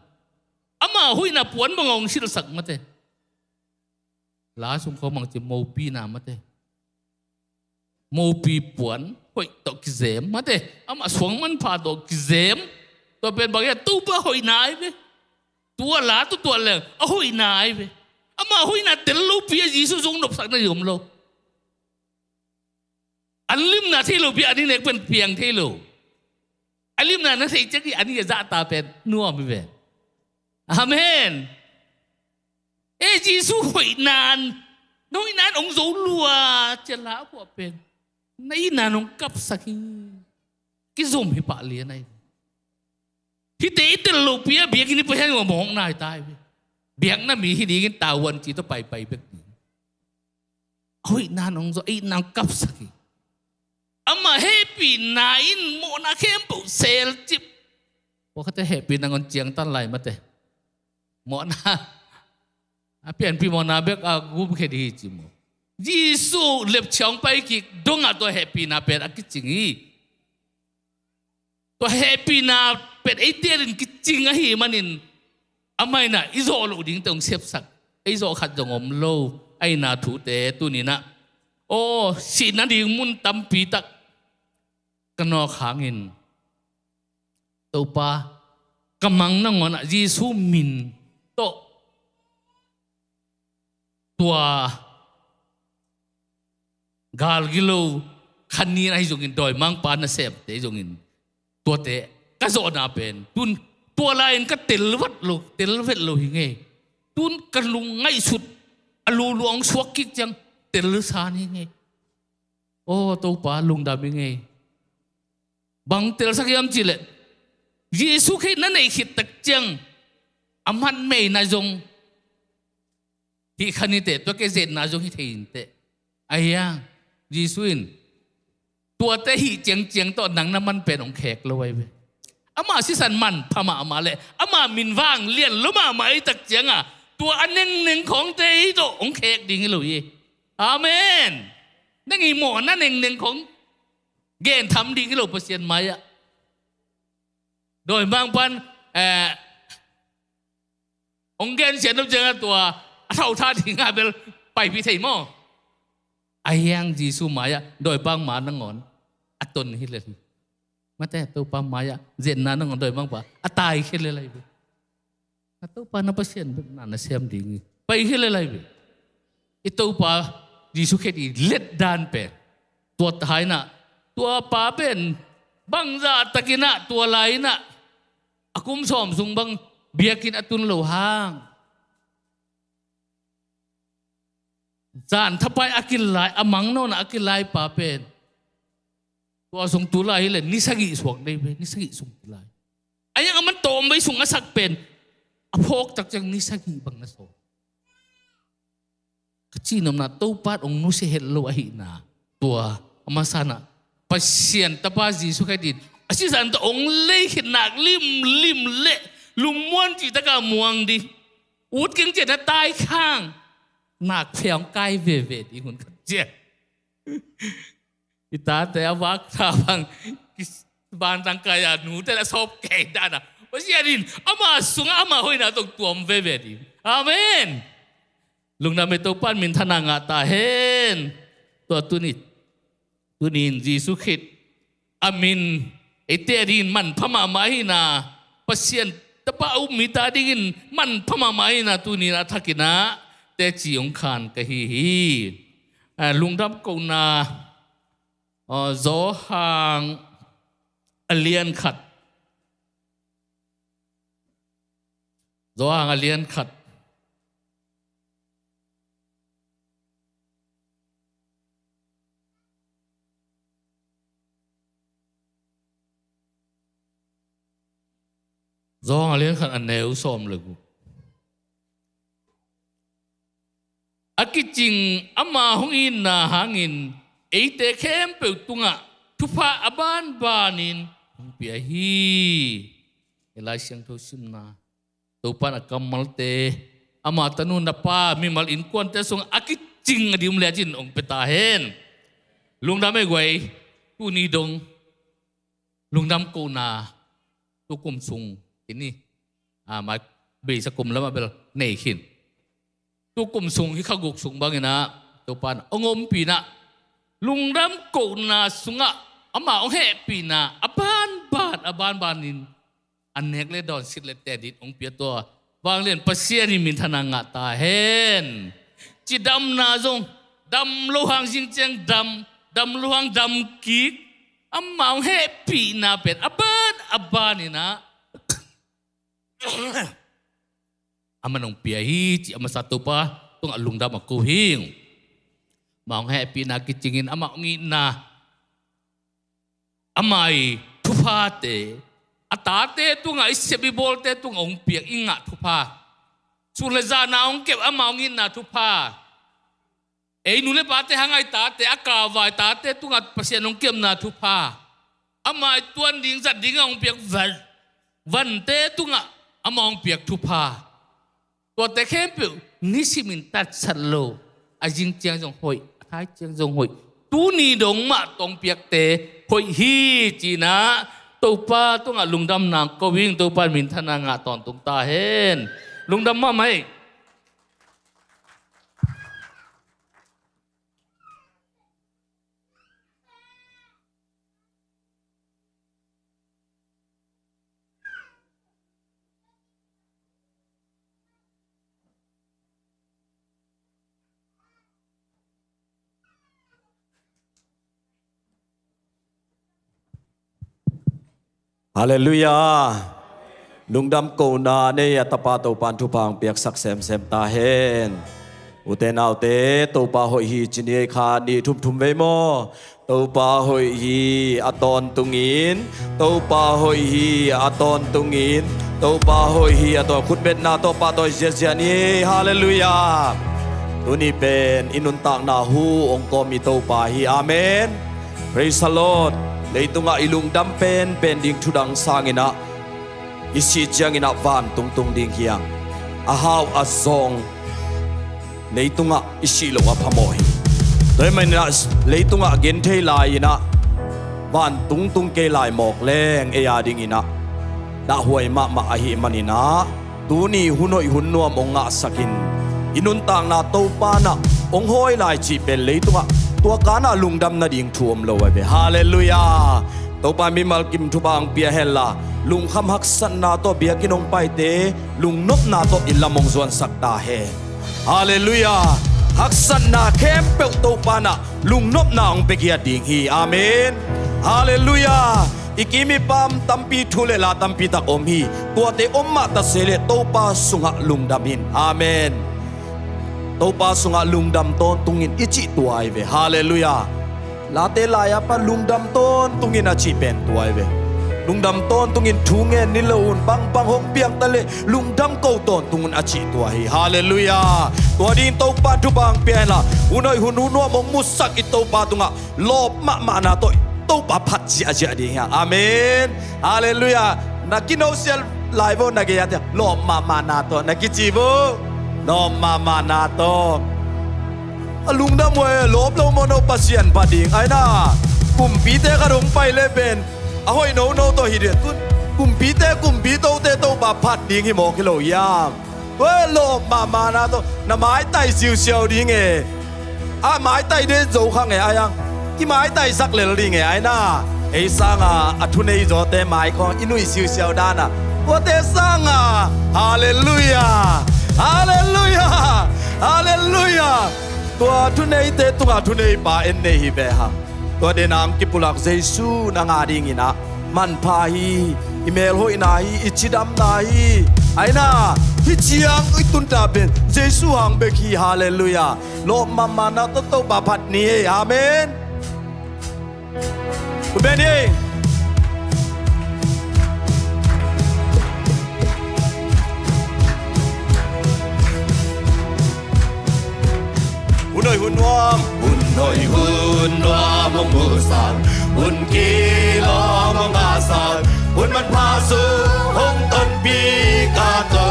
Ama hoihna puan bang hong silhsak mate. La sung khawng bang ci mopina mate. Mopi puan hoih tawh kizem mate. Ama suang manpha tawh kizem. Tua pen bang hiam Topa hoihna ahi ve. Tua la tua tua leng a hoihna ahi ve. Ama hoihna tel lopi a Jesu zong nopsak na hi om lo. An limna thei lopi a an i nek pen piang thei lo. A limna na thei ciang i an i a zahta pen nuam hi ve. Amen. E Jesu hoihna in, na hoihna in hong zo lua cia la a puah pen na itna in hong kapsak hi. Kizom hi pah lian ahi. Hihte i tel lopi a biakinn i pahian mawkna hi ta hi. Biakna mi hi dingin tavuan ci tawh paipai bek ding. A hoihna in hong zo, a itna in hong kapsak hi. Ama hehpihna in mawhna khempeuh selcip. Pawlkhatte hehpihna hong ciangtan lai mate. Mawhna a pianpih mawhna bek a gumkhe ding hi ci maw? Jesu lepchia hong pai kik dongah tua hehpihna pen a kicing hi. Tua hehpihna pen eite adingin kicing ahih manin amah in ah i zawh loh dingte hong sepsak. Ei zawh khat zong om lo ahihna thute tuni in ah, aw, sih nading mun tampi tak ka nawk hangin Topa ka mang nangawn ah Jesu min tawh tua galgilo khanin ahi zongin dawimangpa nasemte ahi zongin tuate ka zawhna pen tun tua lai-in ka tel vat lo, tel vet lo hi ngei. Tun ka lung ngaihsut a luluang suak kik ciang tel san hi ngei. Aw Topa lungdam hi ngei. Bang telsak hiam cihleh Jesu Khrih na neih khit tak ciang a manmeina zong hih kha ni teh, tua kei zetna zong hi thei in teh. Ahi hang Jesu in tuate hih ciangciang tawh nang na man pen hong khek lo ahi ve. Ama sisan manpha mahmah leh ama min vang lian lo mahmah ahi tak cianga Tua a nengneng khawngte hi tawh hong khek ding hi lo hi. Amen. Nang i mawhna nengneng khawng gentham ding hi lo Pasian mai-ah. Dawimangpa'n, eh, hong gensiat nop ciangah tua a thauhtha dingah bel paipih thei maw? Ahi hang Jesu mai-ah dawimangpa nangawn a ton hi lel hi. Mate, Topa mai-ah zenna nangawn dawimangpa a taikhia lel ahi ve. A Topa na Pasian bek na na sem ding hi. Paikhia lel ahi ve. I Topa Jesu Khazih i letdan pen tua tainah, tua pa pen bangzah takinah tua lai-inah a kum sawm sung bang biakinn a tun lo hang, zan thapai a kilai, a mangnawnah a kilai pa pen tua sung tu lai hileh ni sagih suak dei ve, ni sagih sung kilai. A yang a man tawmvei sung a sak pen a phawk tak ciang ni sagih bang na sawm. Ka cihnopna, Topa hong nusia het lo ahihna, tua a masa-inah Pasian Tapa Jesu Khazih in a sisan tawh hong lei khit nak limlim leh lungmuan cihtakah muang ding, ut keng ciang na taikhang nak pheung kai veve ding hun khat ciang. I tate a vak tha bang, kis-, bantang kai-a nute la sawp kei dan a, Pasian in ama sungah ama hoihna tawh tuam veve ding. Amen. Lungdam ei, Topa in minthanna ngah ta hen. Tua tuni, tuni-in Jesu Khazih a min eite adingin manpha mahmah ahihna, Pasian Tapa a um mite adingin manpha mahmah ahihna tuni-in a thakinah teci hong khan ka hi hi. Ah, lungdam kohna, ah, Johan a lian khat. Johan a lian khat. Johan a lian khat, a neu sawm le guk. A kicing ama hong itna hangin eite khempeuh tungah thupha a banbanin hong pia hi. I Lai Siangtho simna, Topa in a kammalte, ama tanu, na pa, mimal innkuante sungah a kicing a dim lecin hong pia ta hen. Lungdam ei guai, tuni dong lungdam kohna tukum sung kini, ah, mai beisa kum lamah bel nei khin. Tukum sung hih kha guk sung banginah Topa in hong ompihna, lungdam kohna sungah ama hong hehpihna a banban, a banbanin a nek le dawn, sit le ten in hong pia, tua vanglian Pasian in minthanna ngah ta hen. Cidamna zong, dam lo hang zing ciang dam, dam lo hang dam kik, ama hong hehpihna pen a ban a baninah aman hong pia hi cih a masa Topa tungah lungdam a ko hi. Ama hong hehpihna kicingin ama hong itna, ama i thuphate, a tate tungah, i sep i bawlte tungah hong piak i ngah thupha, sun le zan a hong kep ama hong itna thupha, ei nu le pate hang a i tate, a kavai tate tungah Pasian hong kepna thupha, ama i tuan ding zat dingah hong piak van, vante tungah ama hong piak thupha, tuate khempeuh nisimin tatsat lo, a zing ciang zong hoih, a thai ciang zong hoih, tuni dong mah tawh hong piakte hoih hi cinah Topa tungah lungdamna ko ing. Topa in minthanna ngah tawntung ta hen. Lungdam mahmah ei. Halleluiah. Lungdam kohna nei a tapa Topa in thupha hong piaksak semsem ta hen. Ute naute, Topa hoih hi ci ni ei kha, nih thum thum vei maw? Topa hoih hi a tawntungin, Topa hoih hi a tawntungin, Topa hoih hi a tawn, khutbetna Topa tawi ziazia ni. Halleluiah. Tuni pen i nuntakna hu hong kawm i Topa hi. Amen. Praise the Lord. Leitungah i lungdam penpen ding thudang sanginah i sih cianginah vantung tung ding hi hang. a hau a zawng leitungah i sih loh a phamawh hi. Tua ahih maninah leitungah genthei lai-inah vantung tung kei lai mawk leng ei a dinginah dahhuai mahmah ahih maninah tuni hun hoih hun nuam hong ngahsakin i nuntakna Topa nah hong hawi lai cih pen leitungah tua kanah lungdam nading thu om lo ahi ve. Halleluiah. Topa mimal kim thupha hong pia henla lungkham haksatna tawh biakinn hong paite lungnopna tawh i lam hong zuansak ta hen. Halleluiah. Haksatna khempeuh Topa nah lungnopna hong pia giat ding hi. Amen. Halleluiah. I kim i pam tampi thu le la tampi tak om hi. Tuate om mah ta se leh Topa sungah lungdam in. Amen. Topa sungah lungdam tawntungin i cih tua ahi ve. Halleluiah. Late lai-a pan lungdam tawntungin a cih pen tua ahi ve. Lungdam tawntungin thu ngen ni lo un, bangbang hong piang ta leh lungdam ko tawntung un a cih tua hi. Halleluiah. Tua dingin Topa thupha hong pia henla hun hoih hun nuam hong musak i Topa tungah lawp mahmahna tawh Topa phat ziahziah ding hi hang. Amen. Halleluiah. Na kino sial lai vo, na gei-a ciah lawp mahmahna tawh na kici vo. Lawp mahmahna tawh. A lungdam uh e, lawp lo mawk no Pasian phat ding. Aina kumpite khat hong pai le pen a hoih nono tawh hi ding. Tun kumpite kumpi tote Topa phat ding hi mawk hi lo hiam? Tua lawp mahmahna tawh na maitai siusiau ding e. A maitai den zo khang e, ai ang i maitai sak lel ding e, aina ei sanga a thunei zawte mai khawng i nuih siusiau dana tuate sanga. Halleluiah. Halleluiah. Halleluiah. Tua thuneite tungah thuneipa en nei hi ve hang. Tua denang kipulak Jesu na ngah dinginah manpha hi. I melhoihna hi, i cidamna hi. Aina hih ciang i tunta pen Jesu hang bek hi. Halleluiah. Lawp mahmahna tawh Topa phat ni ei. Amen. Ku ben ei. Hun hoih hun nuam, hun hoih hun nuam hong musak, hun kilawm hong ngahsak, hun manpha sung hong tonpih ka To.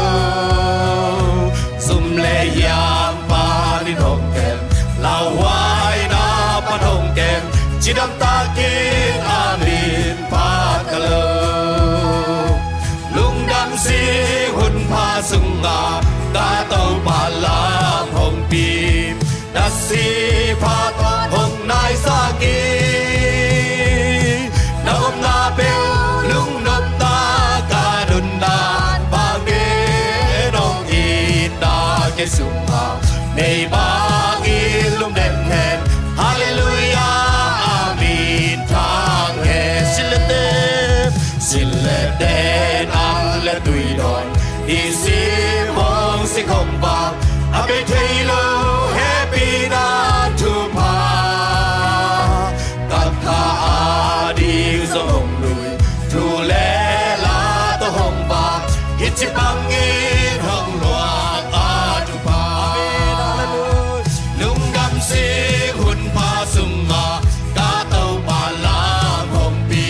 Sum le hiam panin hong kem, lauhuaina pan hong kem, cidam takin a min phat ka lo. Lungdam sik hun pha sungah ka Topa lam hong pi. Na sihpha tawh hong naisak hi. Na omna peuh lungnopna ka nunna bangin hong itna kei sungah nei bangin lungdam hen. Halleluiah, a min thang hen. Silete Silete nang le tui dawn i sim hong sik hong vak, a bei thei lo hehpihna thupha. Ka kha a ding zong hong lui, thu le la tawh hong vak, hih ci bangin hong luak a thupha. Lungdam sik hun pha sungah ka Topa lam hong pi.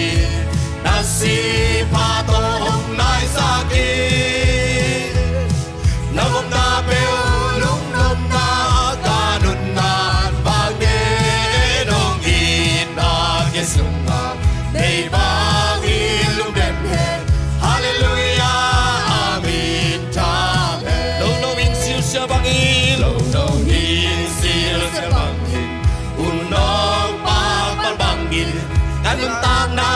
Na sihpha tawh hong naisak hi. Na omna peuh lungnopna ka nunna bangin hong itna kei sungah nei bangin lungdam hen. Halleluiah, a min thang hen. Lo no hing silsial bangin, lo no hing silsial bangin, un nawk pakpal bangin ka nuntakna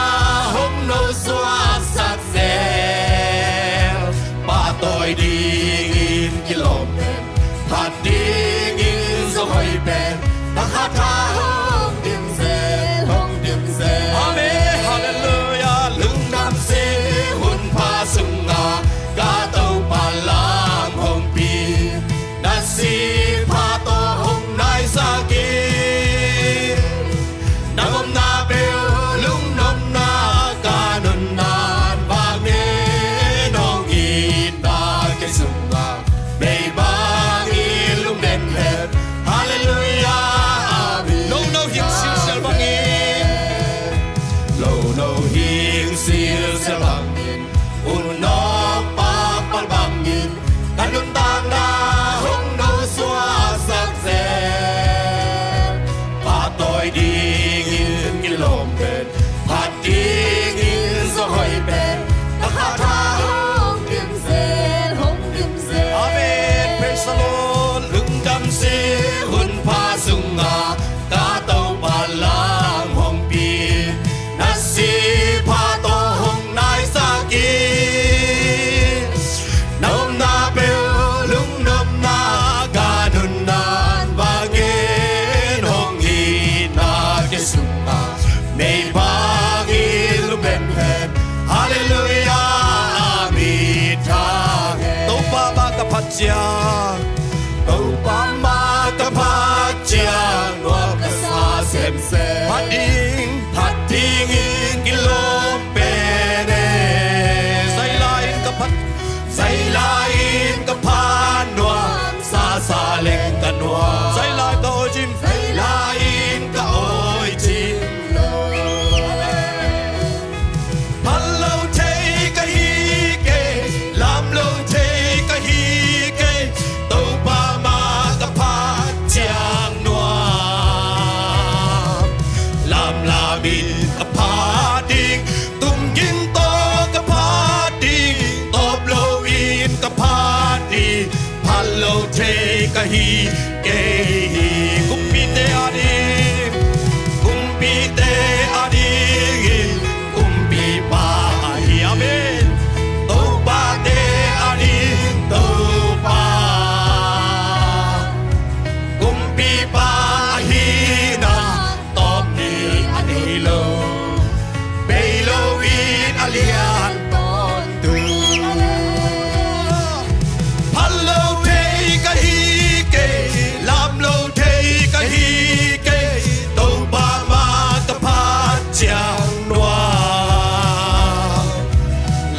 hong nosuaksak zel. Pahtawi dingin kilawm pen, phat dingin zong hoih pen, na kha tha hong dim zel, hong dim zel. Amen. Halleluiah. Lungdam sik hun pha sungah ka Topa lam hong pi. Na sihpha tawh hong naisak hi. Na omna peuh lungnopna ka nunna bangin hong itna kei sungah nei bangin lungdam hen. Halleluiah, amen. Lo no hing silsial bangin, lo no hing silsial bangin, un nawk pakpal bangin ka nunta ciang, Topa mah ka phat ciang nuam ka sa semsem. Phat ding, phat dingin kilawm pen e. Zai lai-in ka phat, zai lai-in ka phat nuam, sa sa leng ka nuam. Zai lai ka oi cin, zai lai-in ka oi cin lo. Phat lo thei ka hi kei, lam lo thei ka hi kei, Topa mah ka phat ciang nuam. Lamlam in ka phat ding, tumging tawh ka phat ding, tawp lo in ka phat ding, phat lo thei ka hi kei hi. Kumpite ading, kumpite adingin kumpipa ahi. Amen. Topate ading Topa, kumpipa ahihna tawp ni a nei lo, bei lo in a lian tawntung. Phat lo thei ka hi kei, lam lo thei ka hi kei, Topa mah ka phat ciang nuam.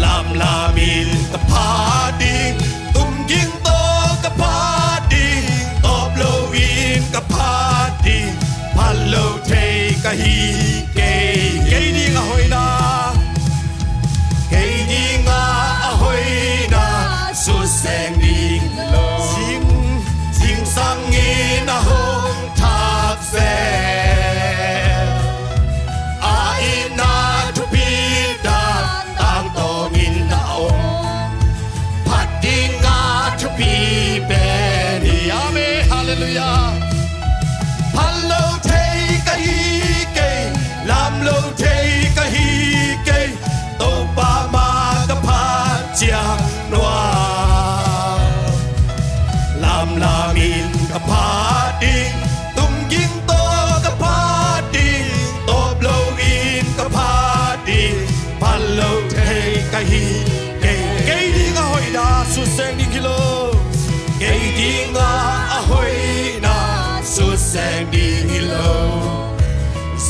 Lamlam in ka phat ding, tumging tawh ka phat ding, tawp lo in ka phat ding, phat lo thei ka hi kei. Kei ding a hoihna, kei ding a hoihna sukseng ding lo. Zing, zingsang in a hong thak zel, a itna thupi dan tangtawng in a om. Phat ding a thupi pen hi. Amen. Halleluiah. Phat lo thei ka hi kei, lam lo thei ka hi kei, Topa mah ka phat ciang nuam. Lamlam in ka phat ding, tumging tawh ka phat ding, tawp lo in ka phat ding, phat lo thei ka hi kei. Kei ding a hoihna sukseng ding hi lo. Kei ding a hoihna sukseng ding hi lo.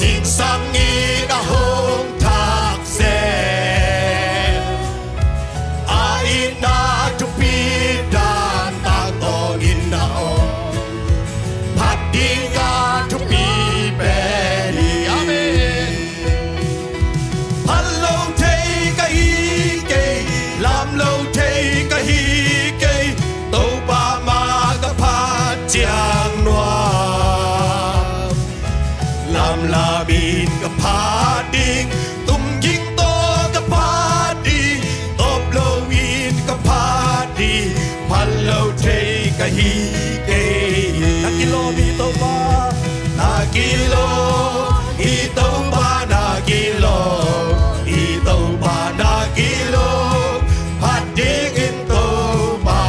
Zingsang in a hong thak zel, a itna thupi dan tangtawng in a om. Phat ding a thupi pen hi. Amen. Phat lo thei ka hi kei, lam lo thei ka hi kei, Topa mah ka phat ciang nuam. Lamlam in ka phat ding, tumging tawh ka phat ding, tawp lo in ka phat ding, phat lo thei ka hi kei. Na kilawm hi Topa, na kilawm hi Topa, na kilawm hi Topa, na kilawm phat dingin Topa.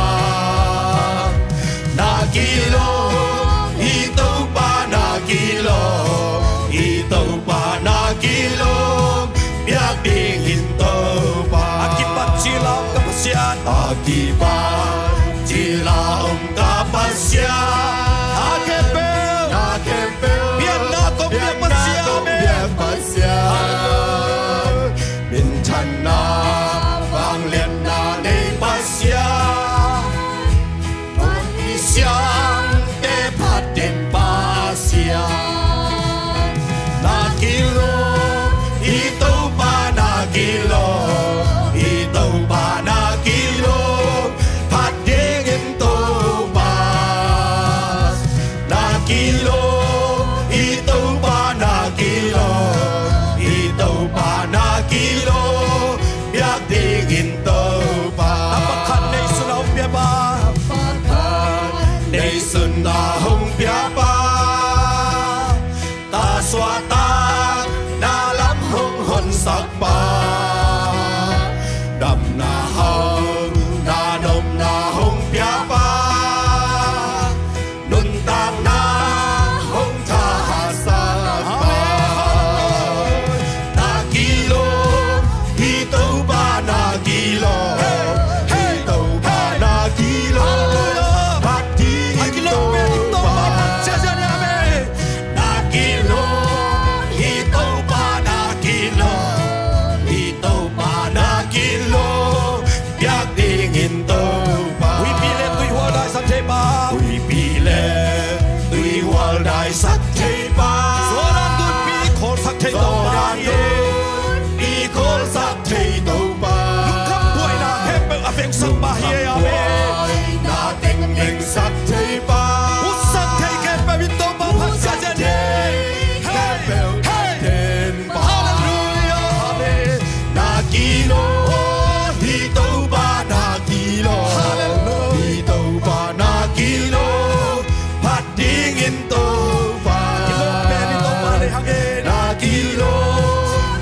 Na kilawm hi Topa, na kilawm hi Topa, na kilawm piak dingin Topa. A kipat cil a om ka Pasian, a kipat cil a om ka Pasian. Na khempeuh, na khempeuh pianna kong piak Pasian, pianna kong piak Pasian. Minthanna, vangliatna nei Pasian. Hong kisiangte phat den Pasian. Na kilawm hi Topa, na kilawm hi Topa, na kilawm phat dingin Topa. Na kilawm hi Topa, na kilawm hi Topa, na kilawm piak dingin Topa. Tapa khat neisun a hong piapa, tapa khat neisun a hong piapa, ta suahtakna lam hong honsak pa, damna hauhna nopna hong piapa, nuntakna hong thahsak pa. Na kilawm hi Topa, na kilawm hi Topa, na kilawm Tengsak pa hi ei, amen. Na teng mengsak thei pa. Hutsak thei khempeuh in Topa phat sia zen. Hutsak thei khempeuh phat den pa. Halleluijah. Amen. Na kilo, hih Topa na kilo. Halleluijah. Hih Topa na kilo. Phat dingin Topa. Na kilo, hih Topa na kilo.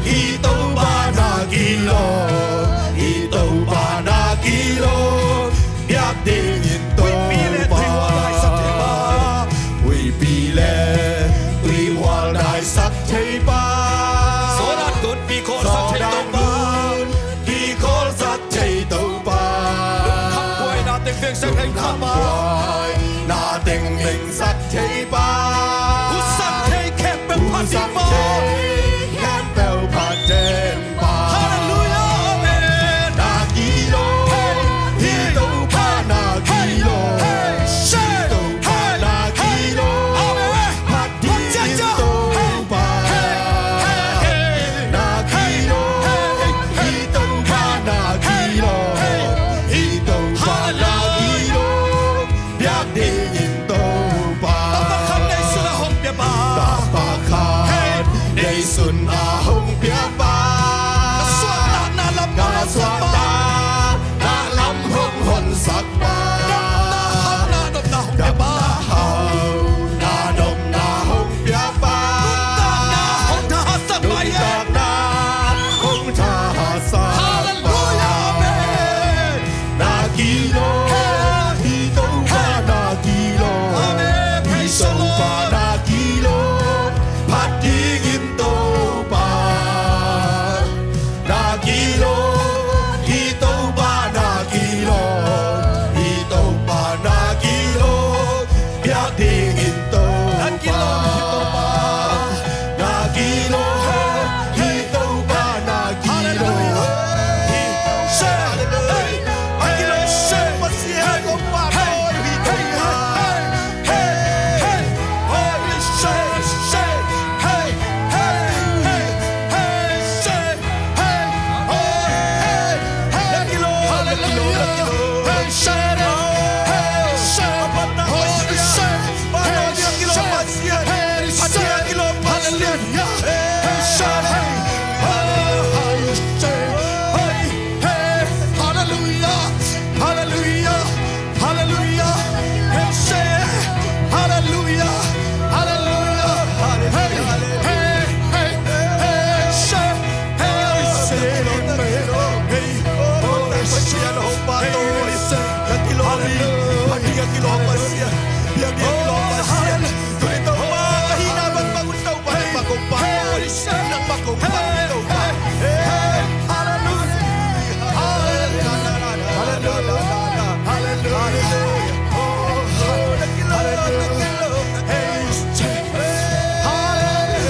Hih Topa na kilo. Hih Topa na kilo. Biak dingin Topa. Huihpi le tuihual daisak thei pa. Huihpi le tuihual daisak thei pa. Sawltak gun kikholsak thei Topa. Sawltak gun kikholsak thei Topa. Lungkham buaina teng vengsak thei Topa. Lungkham buaina teng vengsak thei pa. Hutsak thei khempeuh phat den pa. Hutsak thei khempeuh phat den pa. Halleluijah, amen. Na kilo, hih Topa na kilo. Hih Topa na kilo. Amen. Phat dingin Topa. Na kilo, hih Topa na kilo. Hih Topa na kilo. Biak dingin Topa. Tapa khat neisun a hong pia pa. Tapa khat neisun a hong pia pa. Ka suahtakna lam, ka suahtakna lam hong honsak pa. Damna hauhna nopna hong pia pa. Damna hauhna nopna hong pia pa. Nuntakna hong thahatsak pa. Nuntakna hong thahatsak pa. Halleluijah, amen. Na kilo, hih Topa na kilo. Amen. Praise the Lord. Hih Topa na kilo. Phat dingin Topa na kilo. Hih Topa na kilo. Hih Topa na kilo. Biak dingin Topa. Na kilo, hih Topa. Na kilo, hih Topa na kilo. Halleluijah. Hih, share. Hey, hey, share. Pasian, Topa, hey, hey, hey, hey, hey, hey, share, share. Hey, hey, hey, hey, share. Hey, oh, hey, hey. Na kilo, na kilo, na kilo. Hey, share. Hey, share. Hey, share. Hallelujah. Hallelujah. Hallelujah. Hallelujah. Hallelujah. Hallelujah. Hey, hey, hey, hey. Hallelujah. Hallelujah. Hallelujah.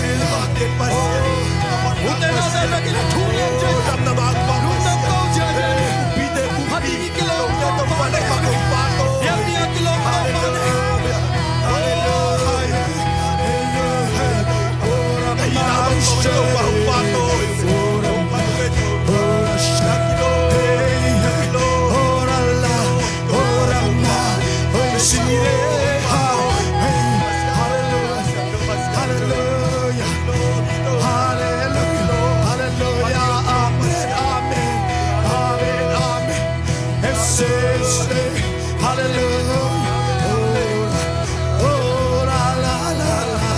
Amen. Amen. Amen. Hallelujah. Oh, oh, la, la, la, la.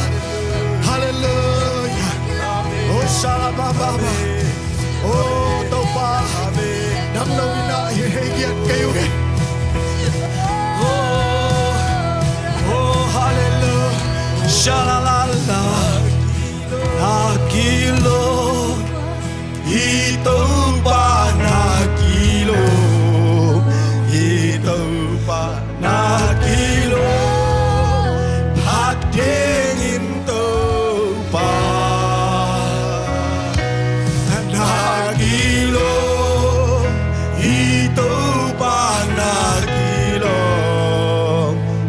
Hallelujah. Oh, shalabababa. Oh, Topa. Nang lo in ah hei giat kei uh hi. Oh, oh, hallelujah. Shalalala. Na kilo. Hih Topa na kilo. Hih Topa na kilo. Phat dingin Topa na kilo. Hih Topa na kilo.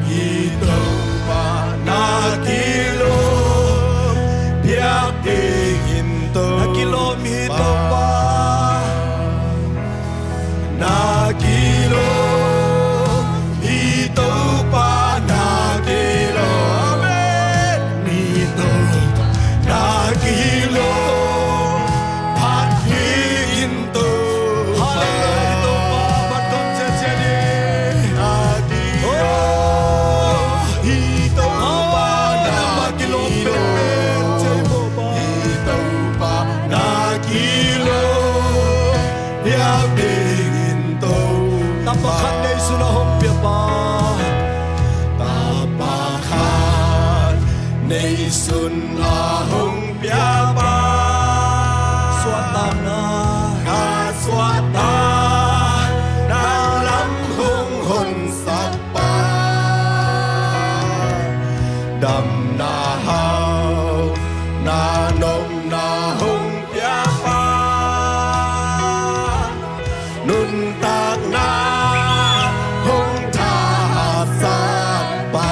Hih Topa na kilo. Biak dingin Topa. Na kilo, hih Topa. Hun a hong piapa, suahtakna ka suahtak, nang lam hong honsakpa, damna hau na nopna hong piapa, nuntakna hong thahatsak pa.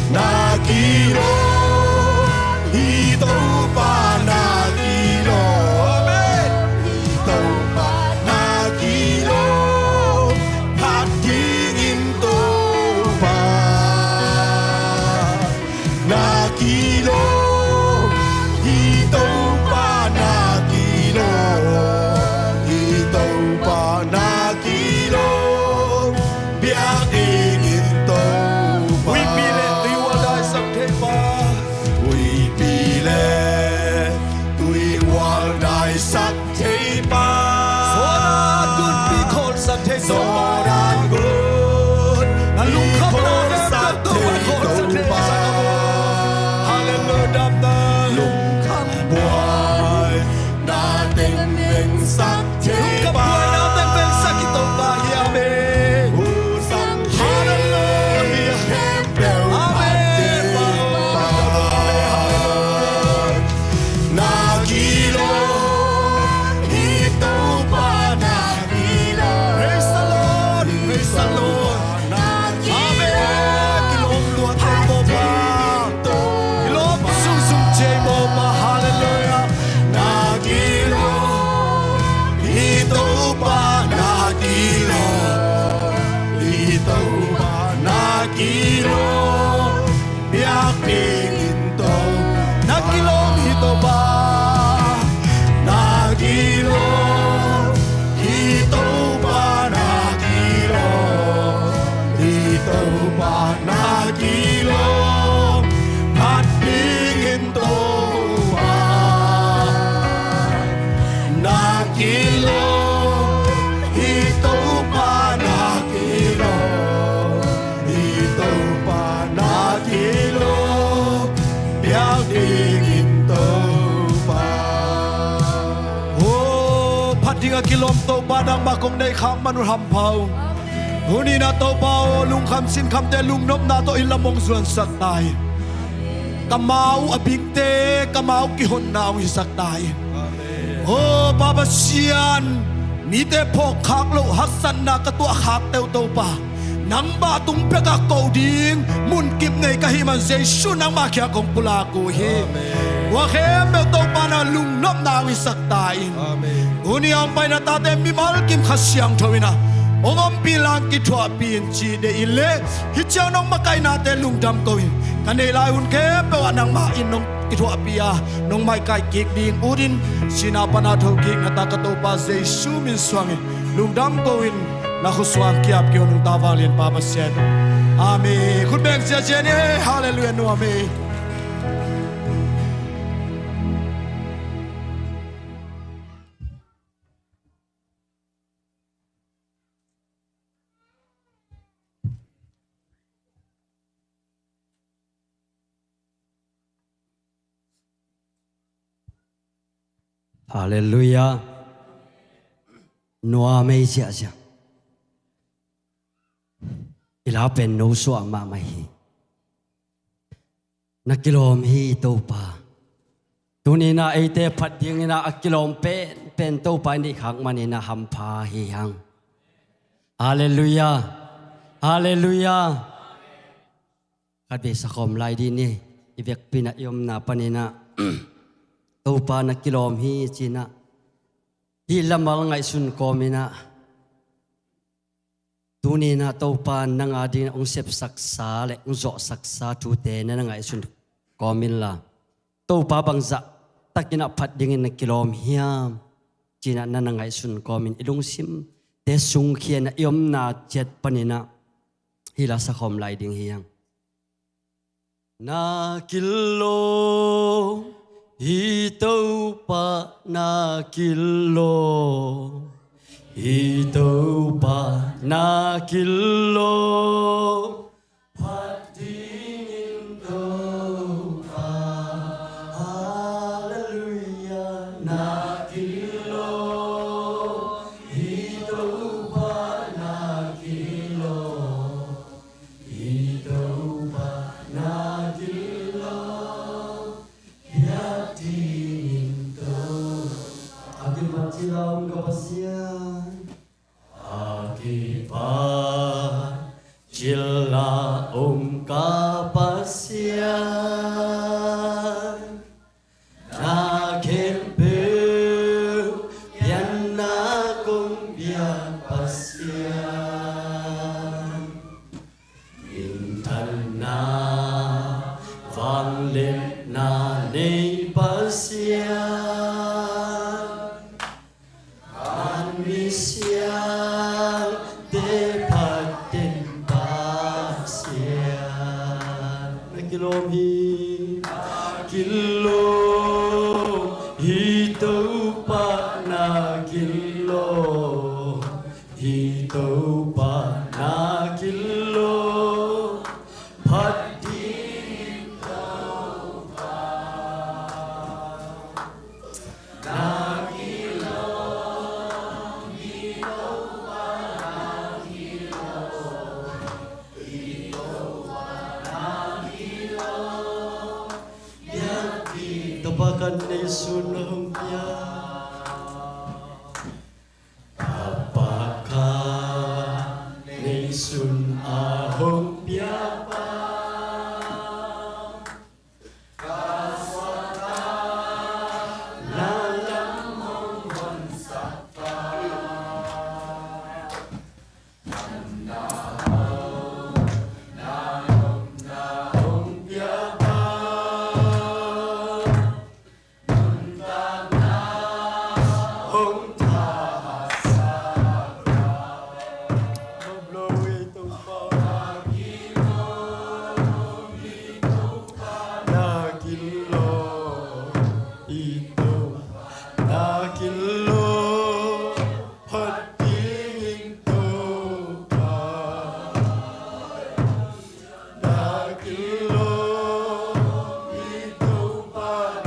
Na kilawm hi Topa, na kilawm. Amen. Hi Topa, na kilawm. Phat dingin Topa, na kilawm hi Topa, na kilawm hi Topa, na kilawm. Biak dingin Topa. Huipi le tuihual daisak thei pa. Huipi le tuihual daisak thei pa. Zawhna tunpi khawlsak thei Topa. Zawhna tunpi khawlsak thei Topa. Hallelujah, damna. Lungkham buaina teng vengsak thei pa. Lungkham buaina teng vengsak i Topa hi, amen. Hallelujah. Amen. Na kilawm hi Topa, na kilawm. Praise the Lord, praise the Lord. Amen. Kilawm luat thei Topa. Kilawm sungsung thei Topa. Hallelujah. Na kilawm hi Topa, na kilawm hi Topa, na kilawm. Biak dingin Topa, na kilawm hi Topa, na kilawm hi Topa, na kilawm hi Topa, na kilawm. Phat dingin Topa, na kilawm hi Topa, na kilawm hi Topa, na kilawm. Biak dingin Topa. Oh, phat ding a kilawm Topa, nangmah kong neih khak man uh hampha uh. Tuni-in ah Topa aw, lungkham sinkhamte lungnopna tawh i lam hong zuansak ta in. Ka ma uh a bingte, ka ma uh kihonna hong hisak ta in. Aw Pa Pasian, mite phawkkhak loh haksatna ka tuahkhakte uh Topa, nangmah tung bekah koh ding munkip nei ka hih man Jesu nangmah kiang kong pulak uh hi. Amen. Tua khempeuh Topa in ah lungnopna hong hisak ta in. Amen. Tuni a hong paina tate mimal kim Kha Siangtho in ah hong ompih in la kithuahpih in cih deih in le, hih ciang nong makaihnate lungdam ko in, ka neih lai hun khempeuh ah nangmah in nong kithuahpih a, nong maikaih kik ding ut in, sihna pana thokikna tak ka Topa Jesu min suangin lungdam ko in, na khuasuang kiap kei un, nungta vanglian Pa Pasian. Amen. Khut beng ziahziah ni. Hallelujah, nuam hi. Hallelujah. Nuam hi ziahziah. I la pen no suah mahmah hi. Na kilawm hi Topa. Tuni-in ah eite phat dingin ah a kilawm penpen Topa i neih khak manin ah hampha hi hang. Hallelujah. Hallelujah. Khatvei sakhawm lai dih ni. I vekpi-in ah i omna panin ah Topa na kilawm hi ci-in ah, hih lamal ngaihsun kawmin ah, tuni-in ah Topa nang a dingin hong sepsaksa le hong zawhsaksa thute na na ngaihsun kawm inla, Topa bangzah takin ah phat dingin na kilawm hiam ci-in ah na na ngaihsun kawmin i lungsimte sungkhia in ah i omna ciat panin ah hih la sakhawm lai ding hi hang. Na kilawm hi Topa, na kilawm hi Topa, na kilawm. Phat dingin Pasian. A kipat cil a om ka Pasian, na khempeuh pianna kong biak Pasian. Minthanna, vangliatna nei Pasian. Kan misiangte phatin Pasian. Na kilawm hi. Na kilawm hi Topa, na kilawm hi Topa, na kilawm phat ding Topa. Tapa khat neisun a hong pia. Tapa khat neisun a hong pia pa. Na kilawm hi Topa,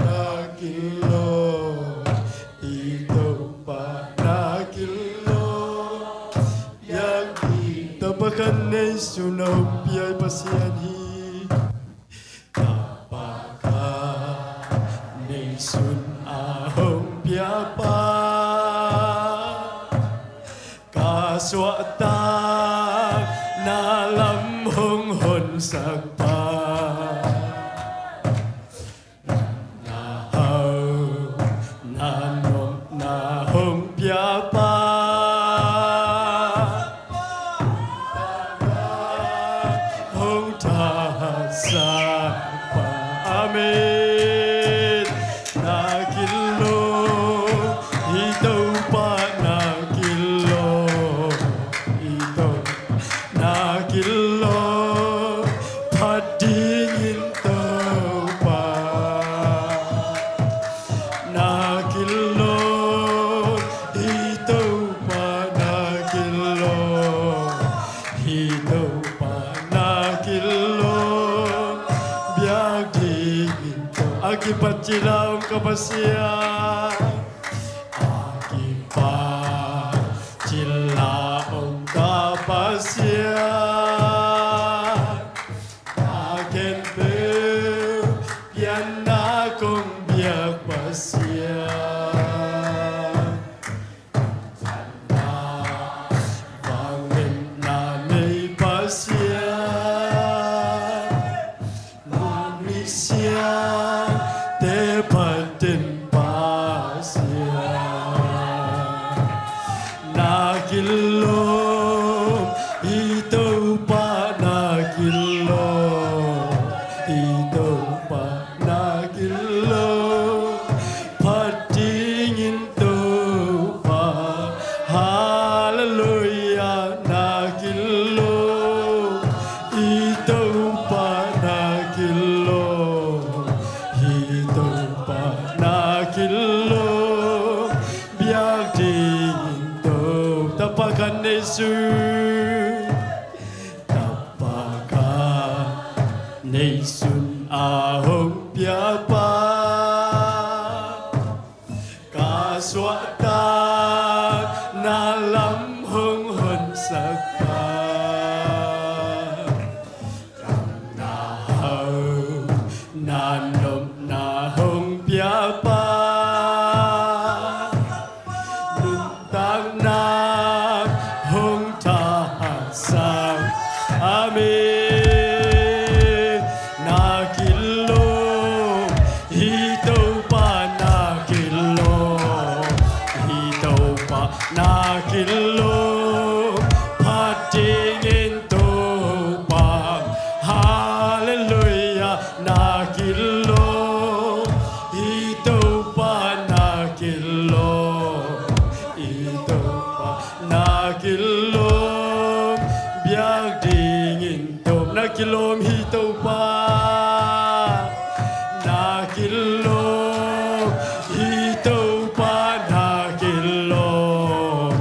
na kilawm hi Topa, na kilawm. Biak ding Topa khat neisun a hong pia Pasian hi. Tapa khat neisun a hong pia pa. Ka suahtakna lam hong honsak pa. Na hau, na nopna hong pia pa. Hong thahatsak pa. Amen. Na kilawm hi Topa, na kilawm hi Topa, na kilawm phat dingin Topa. Na kilawm hi Topa, na kilawm hi Topa, na kilawm biak dingin Topa. A kipat cil a om ka Pasian. A kipat cil a om ka Pasian. Na khempeuh pianna kong biak Pasian. Na vangliatna nei Pasian. Misiangte phatin Pasian. Na kilawm hi Topa, na kilawm hi Topa, na kilawm phat dingin Topa. Halleluiah. Na kilawm hi Topa, na kilawm hi Topa, na kilawm biak dingin Topa. Tapa khat neisun, Tapa khat neisun a hong pia pa. Ka suahtakna lam hong honsak pa. Na hau, na nopna hong pia pa. Nunta Na kilawm phat dingin Topa, Halleluiah, na kilawm, i Topa na kilawm, i Topa na kilawm, biak dingin Topa na kilawm, i Topa na kilawm, i Topa na kilawm,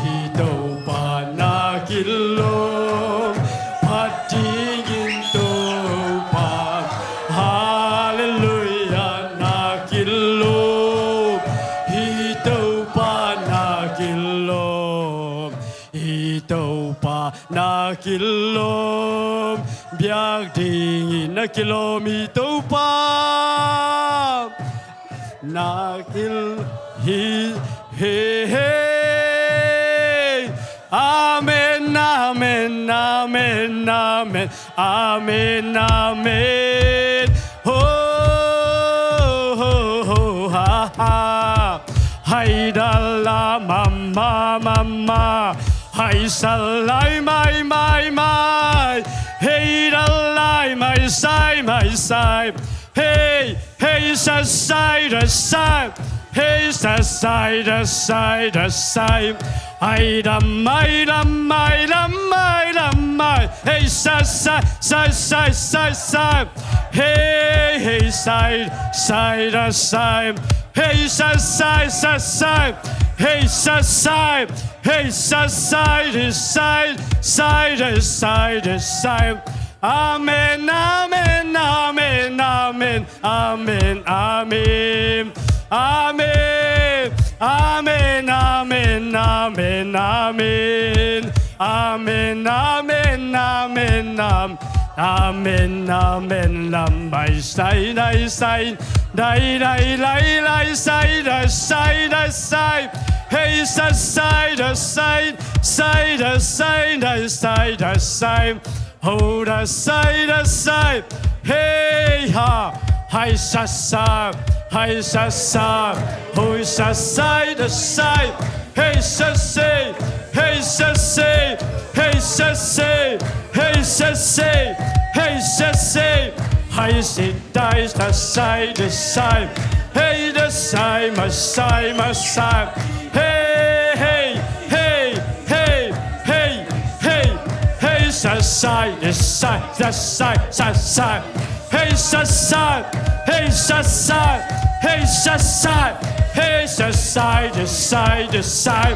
i Topa na kilawm, phat dingin Topa, Halleluiah, na kilawm, i Topa na kilawm, i Topa na kilawm, biak dingin na kilawm, i Topa na kil, hi, hi, hi. Amen, amen, amen, amen, amen, amen. Ho, ho, ho, ha, ha. Hai da la ma ma ma ma. Hai sa lai mai mai mai. Hei da lai mai sai mai sai. Hei, hei sa sai da sai. Hei sa sai da sai da sai. Hai da mai da mai da mai da mai. Hei sa sai sai sai sai sai. Hei, hei sai sai da sai. Hei sa sai sa sai. Hei sa sai. Hei sa sai da sai. Sai da sai da sai. Amen, amen, amen, amen, amen, amen. Amen, amen, amen, amen, amen. Amen, amen, amen, amen. Amen, amen, lam bai sai dai sai dai dai lai lai sai da sai da sai. Hei sa sai da sai sai da sai dai sai da sai. Ho da sai da sai. Hei ha. Hai sa sa. Hai sa sa. Ho sa sai da sai. Hei sa se. Hei sa se. Hei sa se. Hei sa se. Hei sa se. Hai si dai sa sai da sai. Hei da sai ma sai ma sai. Hei hei hei hei hei hei. Hei sa sai da sai da sai sa sai. Hei sa sai. Hei sa sai. Hei sa sai. Hei sa sai da sai da sai.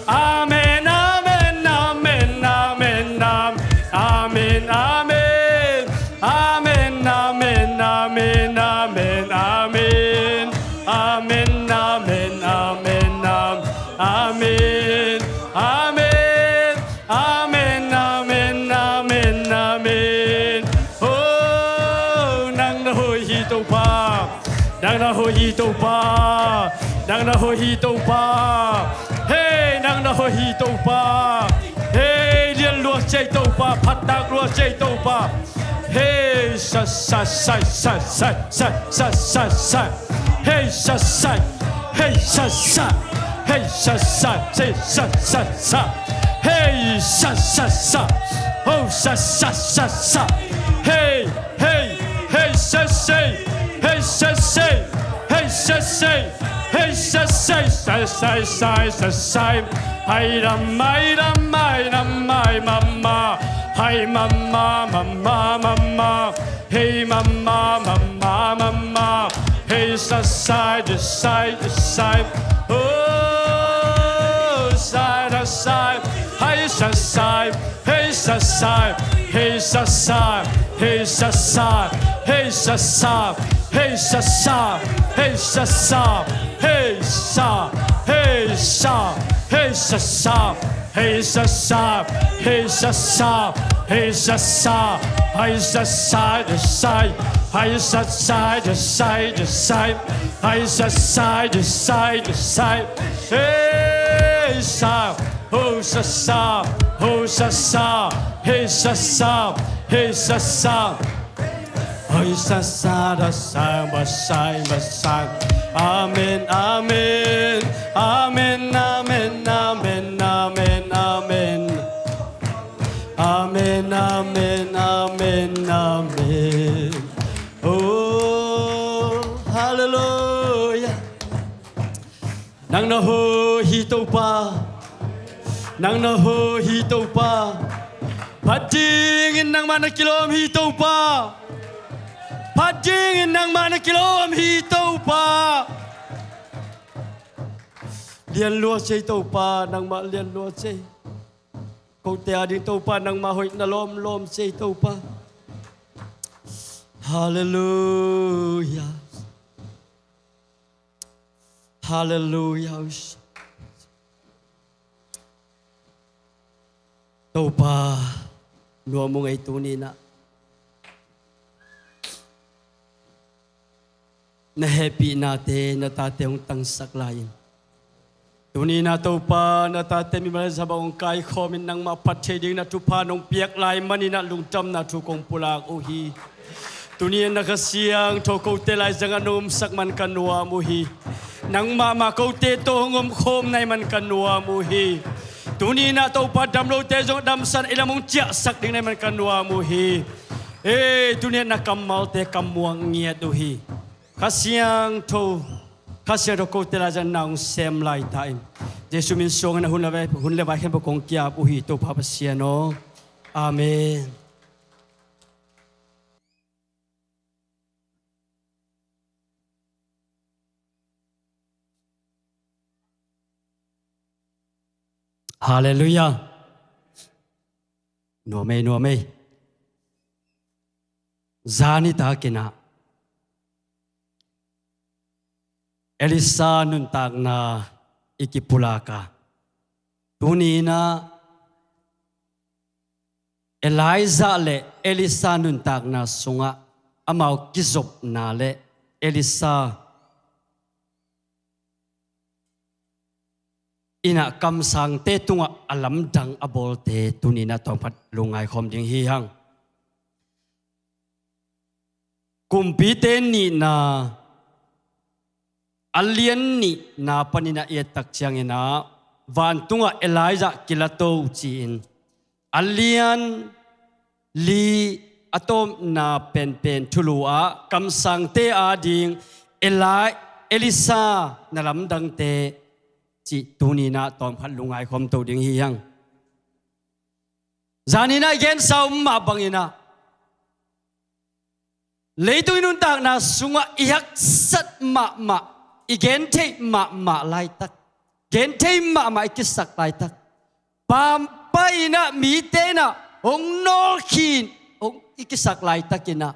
Amen, amen, amen, amen, amen. Amen, amen, amen, amen, amen, amen, amen. Amen, amen, amen, amen, amen, amen. Amen, amen, amen, amen. Oh, nang na hoih hi Topa. Nang na hoih hi Topa. Nang na hoih hi Topa. Hei, nang na hoih hi Topa. Hei, lian lua ciai Topa, phattak lua ciai Topa. Hei sa sa sai sa sai sa sa sa sai. Hei sa sai. Hei sa sai. Hei sa sai. Hei sa sa sai. Hei sa sa sai. Ho sa sa sa sai. Hei hei hei sa sai. Hei sa sai. Hei sa sai. Hei sa sai sa sai sai sa sai. Hai da mai da mai da mai ma ma. Hai ma ma ma ma ma ma. Hei ma ma ma ma ma ma. Hei sa sai da sai da sai. Oh sai da sai. Hai sa sai. Hei sa sai. Hei sa sai. Hei sa sai. Hei sa sai. Hei sa sai. Hei sa sai. Hei sa. Hei sa. Hei sa sai. Hei sa sai. Hei sa sai. Hei sa sai. Hei sa sai da sai. Hei sa sai da sai da sai. Hei sa sai da sai da sai. Hei sa. Ho sa sa. Ho sa sa. Hei sa sa. Hei sa sa. Oi, sa, sa, da, sa, ba, sa, ba, sa. Amen, amen. Amen, amen, amen, amen, amen. Amen, amen, amen, amen. Oh, hallelujah. Nang na hoih hi Topa. Nang na hoih hi Topa. Phat dingin nangmah na kilawm hi Topa. Phat dingin nangmah na kilawm hi Topa. Lianlua cei Topa, nangmah lianlua cei. Kote ading Topa, nangmah hoih na lawmlawm cei Topa. Hallelujah. Hallelujah. Topa, nuam ung ei tuni-in ah. Na hehpihnate na tate hong tangsak lai-in, tuni-in ah Topa, na tate mimal le za bang hong kaikhawmin nangmah phat thei dingin na thupha nong piak lai manin ah lungdamna thu kong pulak uh hi. Tuni-in na Kha Siangtho kote laizangah nong omsak man ka nuam uh hi. Nangmah mah kote tawh hong omkhawm na hih man ka nuam uh hi. Tuni-in ah Topa, damlote zong damsan i lam hong ciahsak ding na hih man ka nuam uh hi. Ei, tuni-in na kammalte ka muak ngiat uh hi. Kha Siangtho, Kha Siangtho kote laizangah na hong sem lai ta in. Jesu min suangin a hun le vai, hun le vai khempeuh kong ki-ap uh hi, Topa Pasian aw. Amen. Hallelujah. Nuam ei, nuam ei. Zan nitakin ah Elisha nuntakna i kipulak a, tuni-in ah Elijah le Elisha nuntakna sungah amau kizopna le Elisha in ah kamsangte tungah a lamdang a bawlte tuni-in ah tawmkhat lungngaikhawm ding hi hang. Kumpite nihna a lian nihna panin ah i et tak ciangin ah, vantungah Elijah kilato ci-in, a lian li a tawpna penpen thulu ah kamsangte ading Eli-, Elisha na lamdangte cih tuni-in ah tawmkhat lungngaikhawm to ding hi hang. Zan in ah i gensa om mah bangin ah, leitung i nuntakna sungah i haksat mahmah, i gentheih mahmah laitak, genthei mahmah i kisak laitak, pampai in ah mite in ah hong nawlkhin hong i kisak laitakin ah,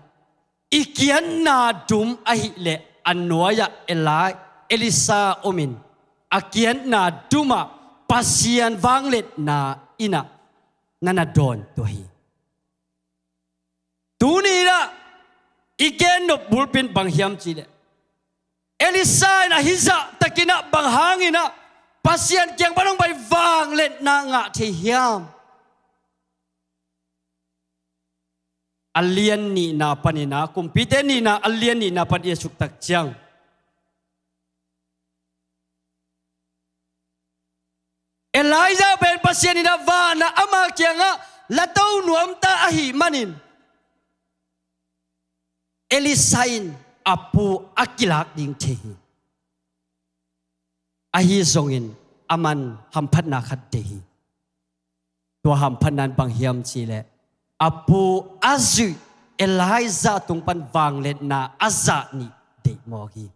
i kiatna dum ahih leh a nuai-ah Eli-, Elisha omin, a kiatna dum ah Pasian vangliatna in ah na na dawn tua hi. Tuni-in ah i gen nop bulpi in bang hiam cih leh, Elisha in ah hih zahtakin ah bang hangin ah Pasian kiang pan hong pai vangliatna ngah thei hiam? A lian nihna panin ah, kumpite nihna a lian nihna pan i et suk tak ciang, Elijah pen Pasian in ah van ah ama kiangah lato nuam ta ahih manin, Elisha in a pu a kilak ding thei hi. Ahi zongin aman hamphatna khat deih hi. Tua hamphatna in bang hiam cih leh, a pu a zuih Elijah tung pan vangliatna a zah nih deih mawk hi.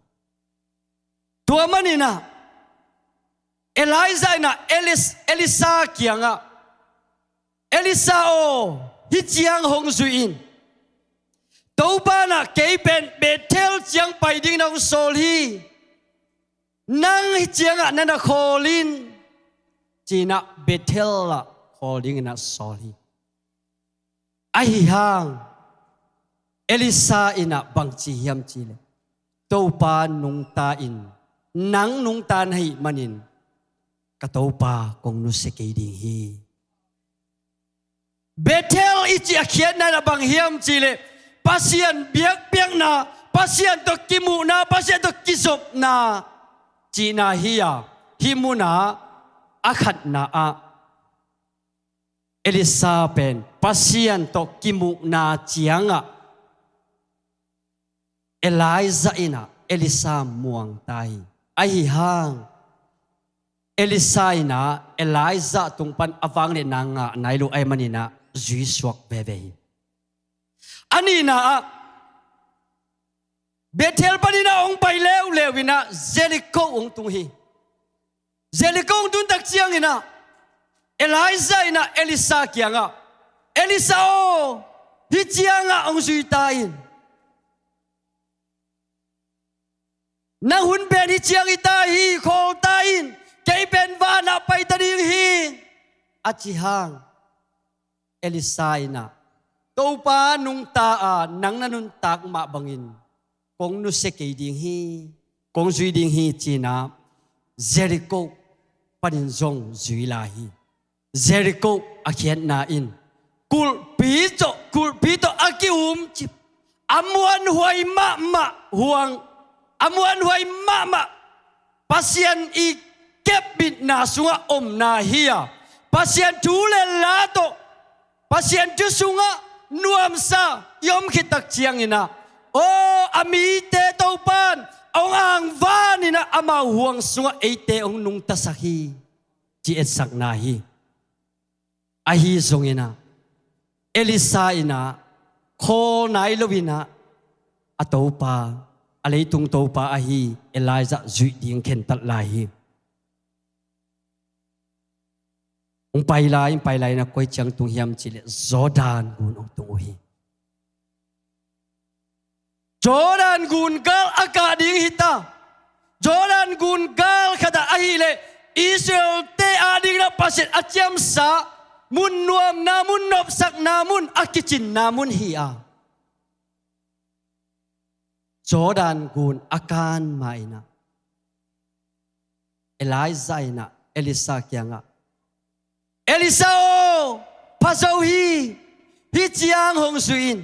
Tua manin ah Elijah in ah Elis-, Elisha kiangah, "Elisha aw, hih ciang hong zuih in. Topa in ah kei pen Bethel ciang pai dingin hong sawl hi. Nang hih ciangah na na khawl in," ci-in ah Bethel ah khawl dingin ah sawl hi. Ahi hang Elisha in ah bang ci hiam cih leh, "Topa nungta in, nang nungta na hih manin ka Topa kong nusia kei ding hi." Bethel i cih a khiatna in ah bang hiam cih leh, Pasian biakpiakna, Pasian tawh kimuhna, Pasian tawh kizopna cihna hi a, hih munah a khatna ah Elisha pen Pasian tawh kimuhna ciangah Elijah in ah Elisha muangta hi. Ahi hang Elisha in ah Elijah tung pan a vangliatna ngah nai lo ahih manin ah zui suak veve hi. A nihna ah Bethel panin ah hong pai leuleu in ah Jericho hong tung hi. Jericho hong tun tak ciangin ah Elijah in ah Elisha kiangah, "Elisha aw, hih ciangah hong zui ta in. Nang hun pen hih ciang hi ta hi, khawl ta in, kei pen vanah pai ta ding hi," a ci hang Elisha in ah, "Topa, nungta a, nang na nuntak mah bangin kong nusia kei ding hi, kong zui ding hi," ci-in ah Jericho panin zong zui lai hi. Jericho a khiatna in kulhpi tawh, kulhpi tawh a ki-umcip, a muanhuai mahmah huang, a muanhuai mahmah Pasian i kepbitna sungah omna hi a, Pasian thu le la tawh, Pasian thu sungah nuamsa i om khit tak ciangin ah, aw, a mite Topan hong angvan in ah amau huang sungah eite hong nungtasak hi, ci etsakna hi. Ahi zongin ah Elisha in ah khawl nai lo in ah a Topa, a leitung Topa ahi Elijah zuih ding khentat lai hi. Hong pai lai, hong pai lai in ah koi ciang tung hiam cih leh Jordan gun hong tung uh hi. Jordan gun gal a kah ding hi ta. Jordan gun gal khat ah ahih leh Israel-te adingin ah Pasian a ciamsa mun, nuamna mun, nopsakna mun, a kicinna mun hi a, Jordan gun a kan ma-in ah Elijah in ah Elisha kiangah, "Elisha aw, pha zo hi, hih ciang hong zui in.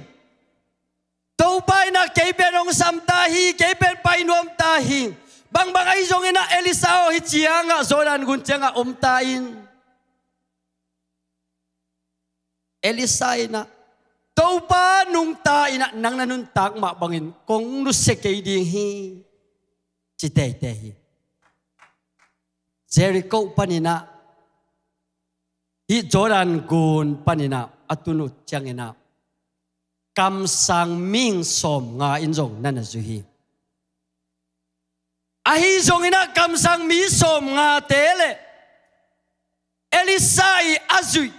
Topa in ah kei pen hong sam ta hi, kei pen pai nuam ta hi. Bangbang ahi zongin ah Elisha aw, hih ciangah Jordan gun ciangah om ta in." Elisha in ah, "Topa, nungta in ah, nang na nuntak mah bangin kong nusia kei ding hi," ci teitei hi. Jericho panin ah, hih Jordan gun panin ah a tun uh ciangin ah kamsang mihing sawmnga in zong na na zui hi. Ahi zongin ah kamsang mi sawmngate le Elisha i a zuih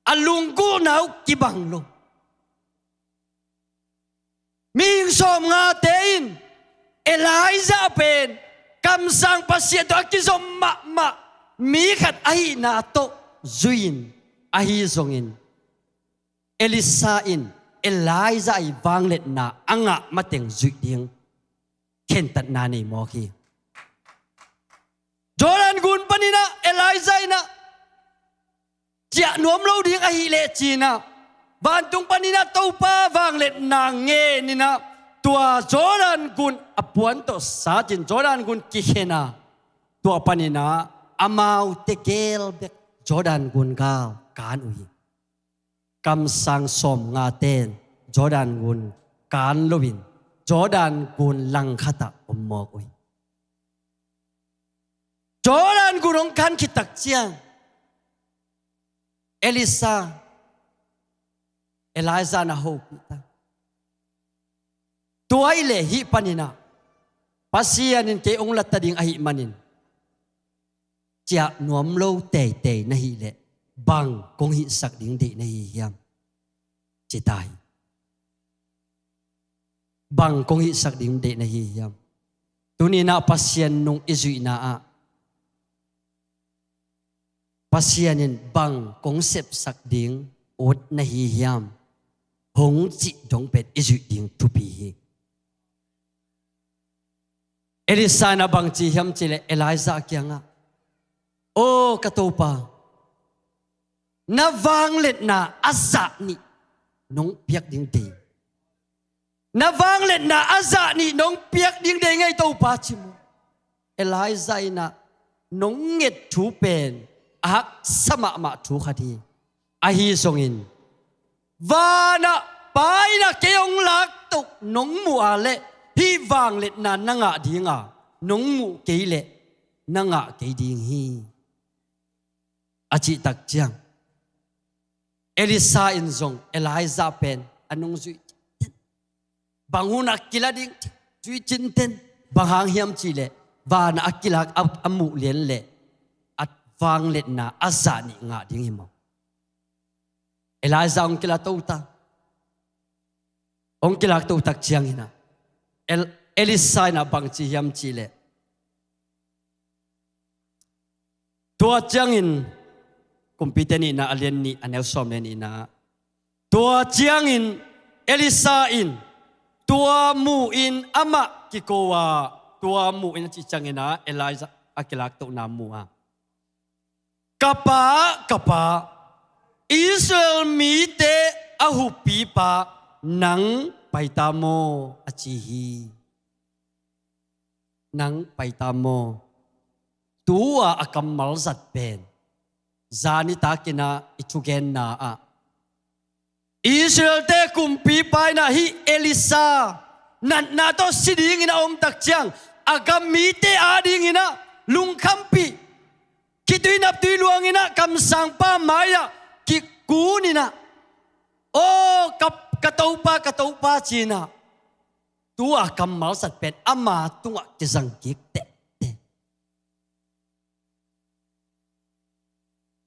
a lunggulhna uh kibang lo. Mihing sawmngate in Elijah pen kamsang Pasian tawh a kizom mahmah mi khat ahihna tawh zui in, ahi zongin Elisha in Elijah i vangliatna a ngah mateng zuih ding khentatna nei mawk hi. Jordan gun panin ah Elijah in ah ciah nuam lo ding ahih leh ci-in ah vantung panin ah Topa vangliatna ngen in ah tua Jordan gun a puan tawh sat in Jordan gun kikhen a, tua panin ah amaute gel bek Jordan gun gal kan uh hi. Kamsang sawmngate'n Jordan gun kan loin Jordan gun langkhat ah om mawk uh hi. Jordan gun hong kan khit tak ciang Elisha, Elijah na hopih ta. Tua ahih leh hih panin ah Pasian in kei hong la ta ding ahih manin ciah nuam lo teitei na hih leh bang kong hihsak ding deih na hi hiam? Ci ta hi. Bang kong hihsak ding deih na hi hiam? Tuni-in ah Pasian nung i zuihna ah Pasian in bang kong sepsak ding ut na hi hiam? Hong cih dong pen i zuih ding thupi hi. Elisha in ah bang ci hiam cih leh Elijah kiangah, "Aw ka Topa, na vangliatna a zah nih nong piak ding deih. Na vangliatna a zah nih nong piak ding deih ngei Topa ci mu. Elijah in ah nong nget thu pen a haksa mahmah thu khat hi. Ahi zongin vanah Pa in ah kei hong laktoh nong muh a leh hih vangliatna na ngah ding a, nong muh kei leh na ngah kei ding hi, a cih tak ciang Elisha in zong Elijah pen a nung zuih cinten. Bang hun a kila ding zuih cinten. Bang hang hiam cih leh vanah a kilak a, a muh lian leh a vangliatna a zah nih ngah ding hi maw. Elijah hong kila to ta. Hong kilak to tak ciangin ah El-, Elisha in ah bang ci hiam cih leh, tua ciangin, Kumpite Nihna a lian nih a neu sawm le nihna, tua ciangin Elisha in tua mu-in amah kiko a, tua mu-in a cih ciangin ah Elijah a kilaktohna mu a, "Ka pa, ka pa, Israel mite a huppipa, nang paita maw?" a ci hi. Nang paita maw? Tu-a a kammal zat pen zani takin ah i thugenna ah Israelte kumpipa in ah hih Elisha natna tawh si dingin a om tak ciang a gam mite adingin ah lungkhampih, khitui naptui luangin ah kamsangpa mai-ah kikunin ah, "Aw, ka, ka Topa, ka Topa," ci-in ah tu-a kammal zat pen ama tungah kizang kik tehteh.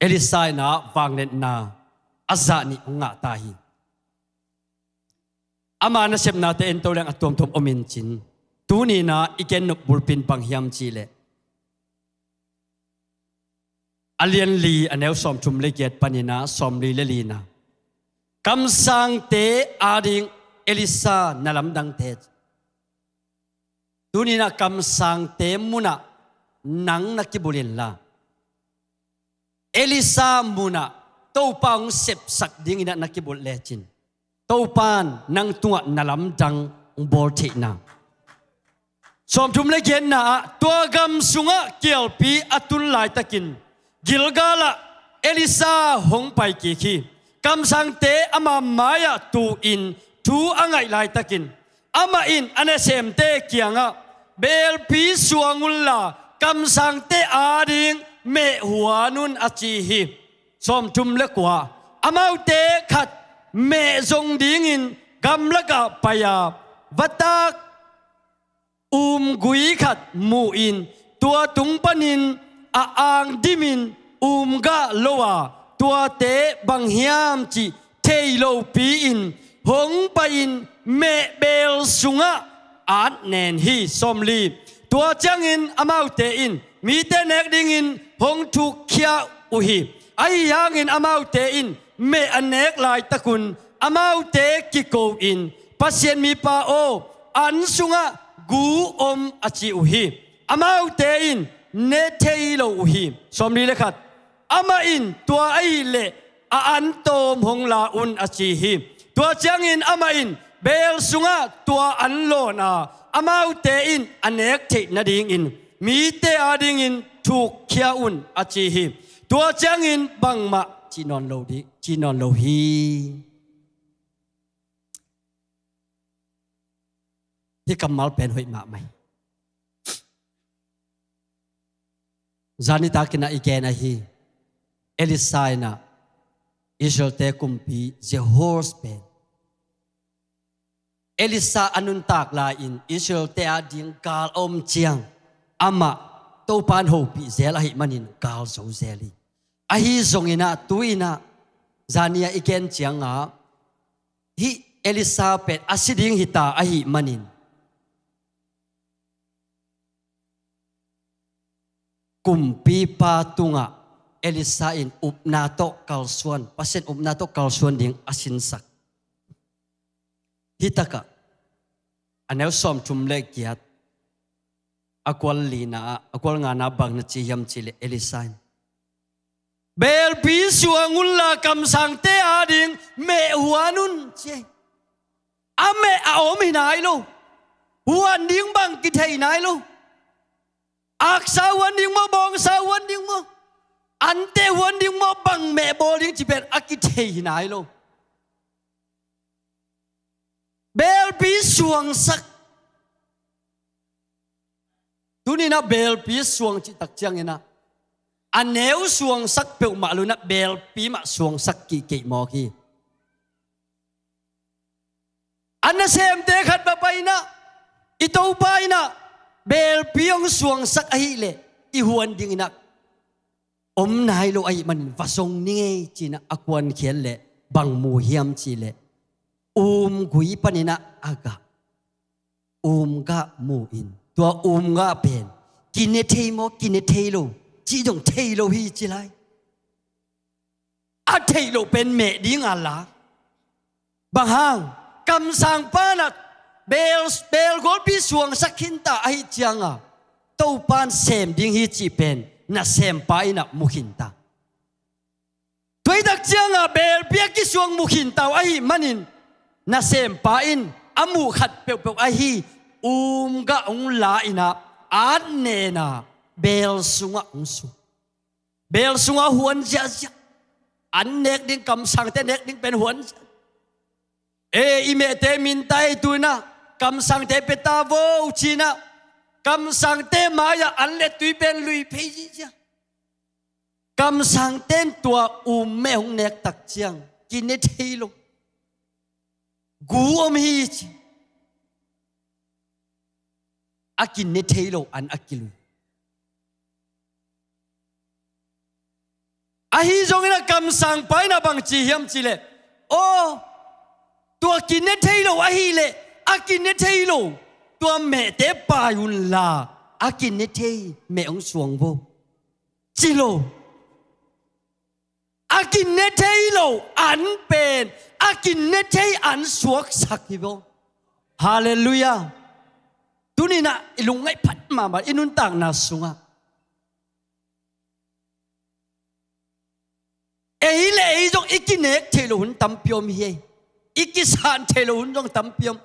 Elisha in ah vangliatna a zah nih hong ngah ta hi. Ama nasepnate en to leng a tuamtuam om in cin, tuni-in ah i gen nop bulpi in bang hiam cih leh, a lian li a neu sawmthum le giat panin ah sawmli le lina, kamsangte ading Elisha na lamdangte. Tuni-in ah kamsangte munah nang na kibulh inla, Elisha munah Topa hong sepsak dingin ah na kibulh lecin, Topa in nang tungah na lamdang hong bawl theihna. Sawmthum le giatna ah, tua gam sungah kialpi a tun laitakin Gilgal ah Elisha hong paikik hi. Kamsangte ama mai-ah tu-in thu a ngaih laitakin amah in a nasemte kiangah, "Belpi suang unla kamsangte ading meh huan un," a ci hi. Sawmthum le kua, amaute khat meh zong dingin gamlakah pai-a, vatak umgui khat mu-in tua tung panin a angdimin um gah lo a, tuate bang hiam cih thei lopi-in hong pai-in meh beel sungah at nen hi. Sawmli, tua ciangin amaute in mite nek dingin hong thukkhia uh hi. Ahi hangin amaute in meh a nek laitakun amaute kiko-in, "Pasian mipa aw, an sungah gu om," a ci uh hi. Amaute in ne thei lo uh hi. Sawmli le khat, amah in, "Tua ahih leh a an tawm hong la un," a ci hi. Tua ciangin amah in beel sungah tua an lawn a, amaute in a nek theih nadingin mite adingin thukkhia un, a ci hi. Tua ciangin bangmah cih nawn lo ding, cih nawn lo hi. Hih kammal pen hoih mahmah hi. Zani takin ah i gen ahi, Elisha in ah Israelte kumpi Jehoash pen, Elisha a nuntak lai-in Israelte ading gal a om ciang amah Topa in hopih zel ahih manin gal zo zel hi. Ahi zongin ah tu-in ah zani ah i gen ciangah hih Elisha pen a si ding hita ahih manin kumpipa tungah Elisha in upna tawh kalsuan, Pasian upna tawh kalsuan ding a sinsak. Hih takah a neu sawmthum le giat, a kual lina ah, a kual ngana bang na ci hiam cih leh Elisha in, "Belpi suang unla kamsangte ading meh huan un," ci hi. A meh a om hi nai lo. Huan ding bang kithei nai lo. Aksa huan ding maw, bawngsa huan ding maw, ante huan ding maw, bang meh bawl ding ci pen a kithei hi nai lo. Belpi suangsak. Tuninah belpi suang cihtak cianginah a neu suangsak peuhmah lo inah belpi mah suangsak kihkeih mawk hi. A nasemte khat va pai inah i Topa inah belpi hong suangsak ahileh i huan dinginah om nai lo ahih manin va zong ni ngei cinah a kuankhiat leh bang mu hiam cihleh umgui paninah a gah umgah mu-in tua umgah pen kine thei maw kine thei lo cih dong thei lo hi ci lai. A theih loh pen meh dinga la. Bang hang? Kamsang panah bel, bel golpi suangsak khinta ahih cianga Topan sem ding hi cih pen nasempa inah mu khinta. Tuaitak cianga belpi a kisuang mu khinta uh ahih manin nasempa in a muh khat peuhpeuh ahi umgah hong la inah at nena bel sungah hong suak. Bel sungah huan ziahziah. An nek ding, kamsangte nek ding pen huan ziah. E, i mehte minta ei tu inah kamsangte pia ta vo cinah kamsangte mai-ah an le tui pen lui phei ziahziah. Kamsangte in tua um meh hong nektak ciang kine thei lo. Gu om hi ci. A kine thei lo an a kilui. Ahi zongin a kamsangpa in a bangci hiam cihleh, aw, tua kine thei lo ahileh a kine thei lo tua mehte pai unla a kine thei meh hong suang vo. Ci lo. A kine thei lo an pen a kine thei an suaksak hi vo. Halleluiah. Tuninah i lungngaih phat mahmah i nuntakna sungah ei le ei zong i kinek theih loh hun tampi om hi ei. I kisan theih loh hun zong tampi om.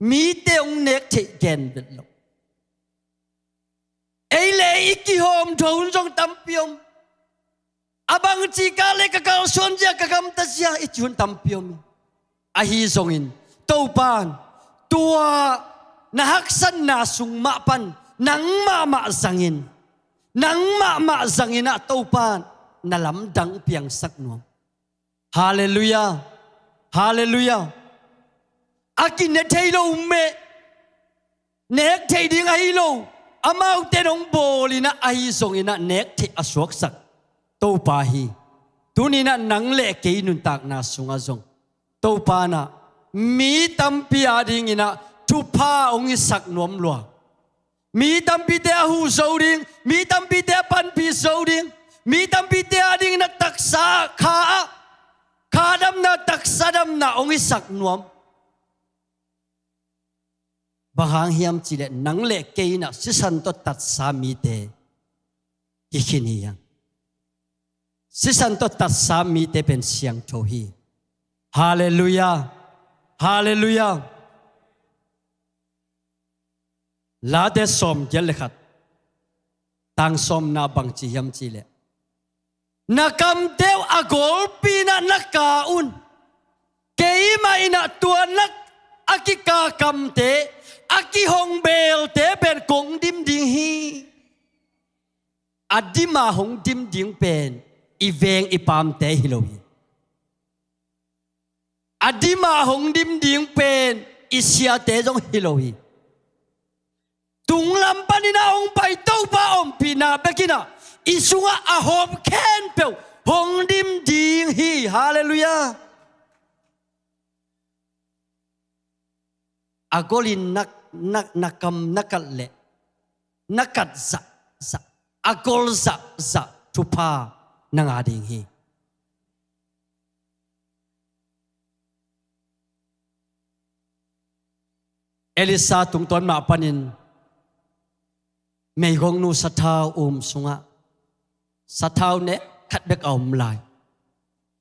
Mite hong nek theih gen vet lo. Ei le ei i kihawmthaw hun zong tampi om. A bangci ka le ka kalsuan zia ka gamta zia i ci hun tampi om hi. Ahi zongin Topan tua na haksatna sung mah pan nang mahmah zangin, nang mahmah zanginah Topan na lamdang piangsak nuam. Halleluiah. Halleluiah. A kine thei lo meh nek theih ding ahi lo. Amaute in hong bawlinah ahi zonginah nek theih a suaksak Topa hi. Tuninah nang le kei nuntakna sungah zong Topa inah mi tampi adinginah thupha hong hisak nuam lua. Mi tampite a huh zo ding, mi tampite a panpih zo ding, mi tampite adinginah taksa kha ah kha damna taksa damna hong hisak nuam. Bang hang hiam cihleh nang le kei inah sisan tawh tatsa mite kikhin hi hang. Sisan tawh tatsa mite pen siangtho hi. Halleluiah. Halleluiah. Late sawm giat le khat tang sawmna bangci hiam cihleh, na kamte uh a golpi inah na ka un. Keimah inah tua na a kika kamte a kihong belte pen kong dim ding hi. A dima hong dim ding pen i veng i pamte hi lo hi. A dima hong dim ding pen i siate zong hi lo hi. Tunglam paninah hong pai Topa ompihna bekinah i sungah a hawm khempeuh hong dim ding hi. Halleluiah. A golin na, na, na kam na kat leh na kat zahzah, a gol zahzah thupha na ngah ding hi. Elisha tungtawn mah panin meigongnu sathau um sungah sathau nek khat bek a om lai.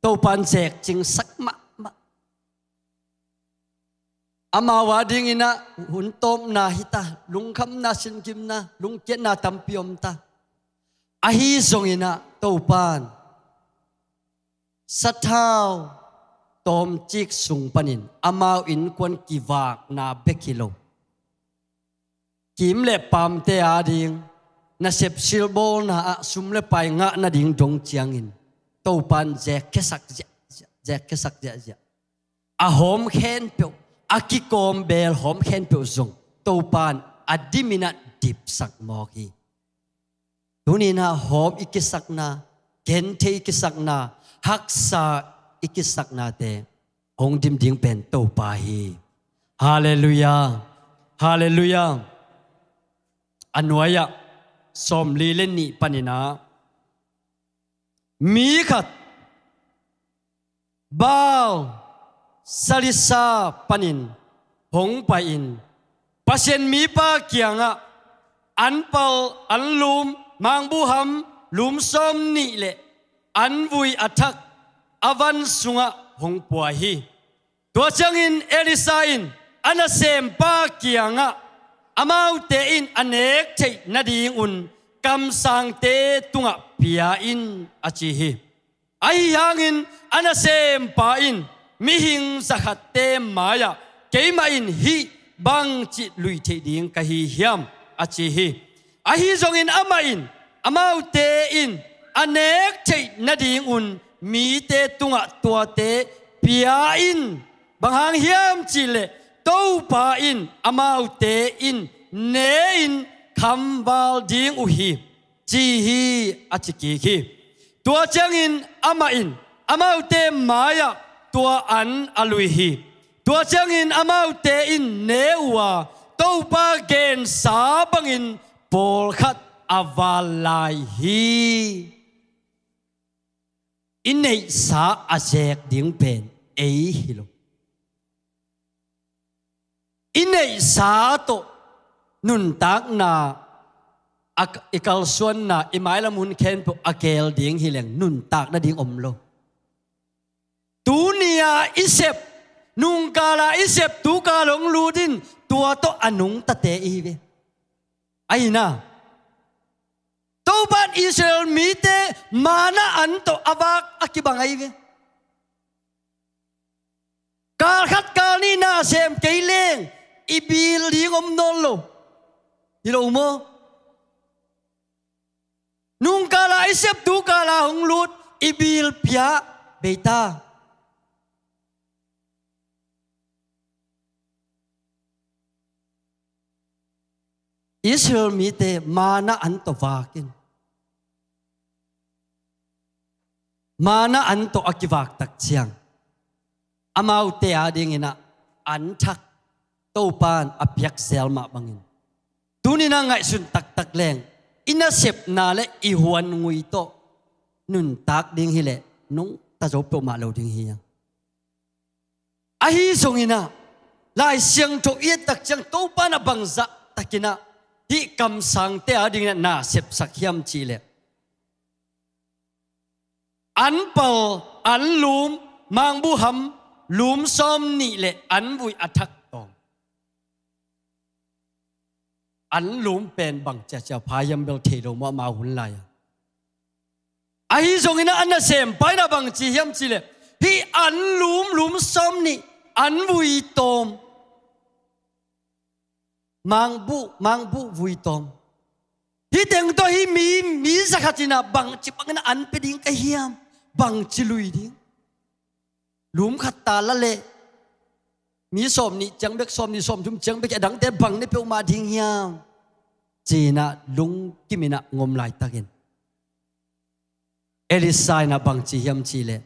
Topan zek cingsak mahmah. Amau a dinginah hun tawpna hita, lungkhamna, sinkimna, lungkiatna tampi omta. Ahi zonginah Topan sathau tawmcik sung panin amau innkuan kivakna bek hi lo, kim le paamte ading nasep silbawlna ah sum le pai ngah nading dong ciangin Topan zekkhiasak ziahziah, zekkhiasak ziahziah. A hawm khempeuh, a kikawm beel hawm khempeuh zong Topan a diminah dipsak mawk hi. Tuninah hawm i kisakna, genthei i kisakna, haksa i kisaknate hong dim ding pen Topa hi. Halleluiah. Halleluiah. A nuai-ah sawmli le nih paninah mi khat Baal salisa panin hong pai-in Pasian mipa kiangah an pal, an lum, mangbuham, lum sawm nih le an vui a thak a van sungah hong pua hi. Tua ciangin Elisha in a nasempa kiangah amaute in a nek theih nadingun kamsangte tungah pia in a ci hi. Ahi hangin a nasempa in mihing zakhatte mai-ah keimah in hih bangci lui theih ding ka hi hiam a ci hi. Ahi zongin amah in amaute in a nek theih nadingun mite tungah tuate pia in, bang hang hiam cihleh Topa in amaute in ne-in khamval ding uh hi, ci hi a ci kik hi. Tua ciangin amah in amaute mai-ah tua an a lui hi. Tua ciangin amaute in ne uh a Topa gensa bangin pawlkhat a val lai hi. I neihsa a zek ding pen ei hi lo. I neihsa tawh nuntakna, a, i kalsuanna, i mailam hun khempeuh a geel ding hileng nuntak nading om lo. Tuni-a i sep, nungkala i sep, tukal hong lut in, tua tawh a nungtate i hi ve. Ahi na, Topan Israel mite manna an tawh a vak a kibang ahi ve. Kal khat kal nih na sem kei leng i bil ding om nawn lo. Hi lo maw? Nungkala i sep, tukala hong lut, i bil pia beita. Israel mite manna an tawh vak in, manna an tawh a kivak tak ciang amaute adinginah an thak Topan a piakzel mah bangin, tuninah ngaihsun taktak leng i nasepna le i huan ngui tawh nuntak ding hileh nungta zo peuhmah lo ding hi a. Ahi zonginah Lai Siangtho i et tak ciang Topan a bangzah takinah hih kamsangte adinginah na sepsak hiam cihleh, an pal, an lum, mangbuham, lum sawm nih le an vui a thak tawng. An lum pen bang ciacia pha hiam bel thei lo maw amau hun lai-a. Ahi zonginah a nasempa inah bang ci hiam cihleh, hih an lum, lum sawm nih, an vui tawm, mangbuh, mangbuh vui tawm, hih teng tawh hih mi, mi zakhat inah bangci bangin an pia ding ka hiam? Bangci lui ding? Lum khat ta la leh mi sawm nih ciang bek, sawm nih sawm thum ciang bek, a dangte bang ne peuhmah ding hiam? Cinah lungkiminah ngom laitakin Elisha inah bang ci hiam cihleh,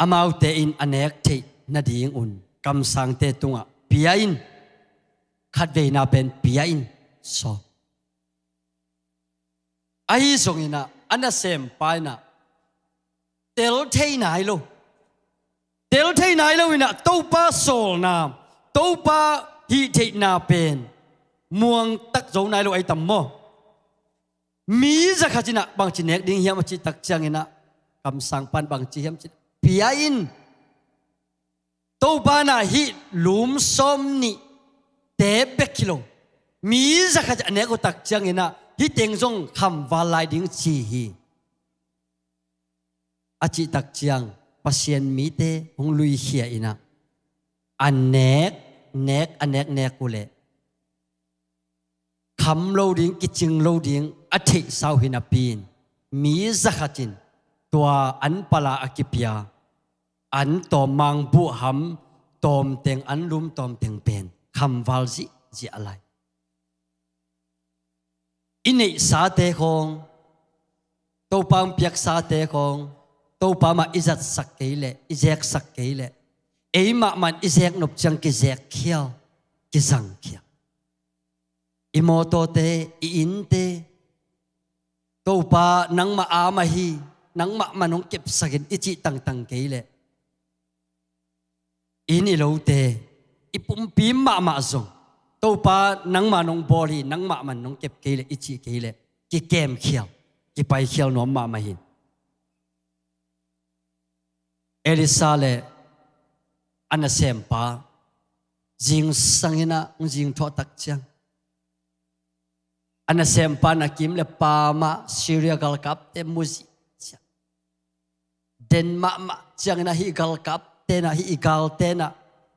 amaute in a nek theih nadingun kamsangte tungah pia in, khatveina pen pia in saw. Ahi zonginah a nasempa inah tel thei nai lo, tel thei nai lo inah Topa sawlna, Topa hih theihna pen muangtak zo nai lo ahi tam maw? Mi zakhat inah bangci nek ding hiam a cih tak cianginah kamsang pan bang ci hiam cih, pia in. Topa in ah hih lum sawm nih te bek hi lo, mi zakhat a nek uh tak ciangin ah hih teng zong khamval lai ding ci hi, a cih tak ciang Pasian mite hong luikhia in ah a nek, nek, a nek nek uh leh kham lo ding, kicing lo ding a theihsa uh hi napi in, mi zakhat in tua an pala a kipia an tawm, mangbuh ham tawmteng, an lum tawmteng pen khamval zihziah lai. I neihsate khawng, Topa hong piaksate khawng, Topa mah i zatsak kei leh, i zeksak kei leh, eimah mah in i zek nop ciang kizek khial, kizang khial. I mawtawte, i innte, Topa nangmah a mah hi, nangmah mah in hong kepsak in i cih tangtang kei leh, inn i lote, i pumpi mahmah zong Topa nangmah in hong bawl hi, nangmah mah in hong kep kei leh i cih kei leh, kikem khial, kipai khial nuam mahmah hi. Elisha le a nasempa zingsang in ah hong zingthuah tak ciang, a nasempa in a kim le pam ah Syria galkapte mu zihziah. Den mahmah ciangin ah hih galkapte in ah, hih i galte in ah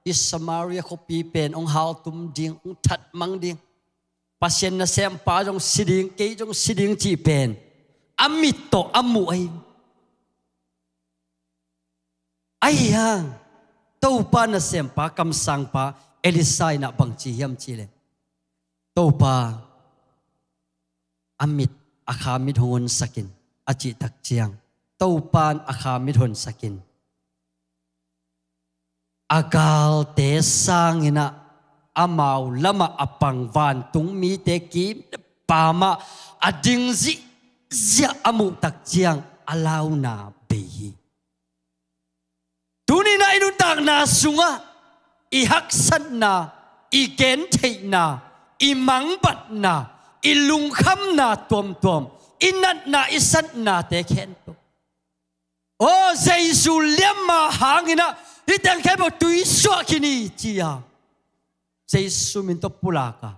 hih Samaria khuapi pen hong haltum ding, hong thatmang ding, Pasian nasempa zong si ding, kei zong si ding cih pen a mit tawh a muh ahi. Ahi hang Topa nasempa, kamsangpa Elisha in ah bang ci hiam cih leh, Topa, a mit, a kha mit hong honsak in, a cih tak ciang, Topa in a kha mit honsak in, a galte sangin ah amau lamah a pang vantung mite kim le pam ah a ding zihziah a muh tak ciang a launa bei hi. Tuni in ah i nuntakna sungah i haksatna, i gentheihna, i mangbatna, i lungkhamna tuamtuam, i natna, i satnate khempeuh, aw, Jesu liamma hangin ah hih teng khempeuh tuisuah khin hi ci-a, Jesu min tawh pulak a,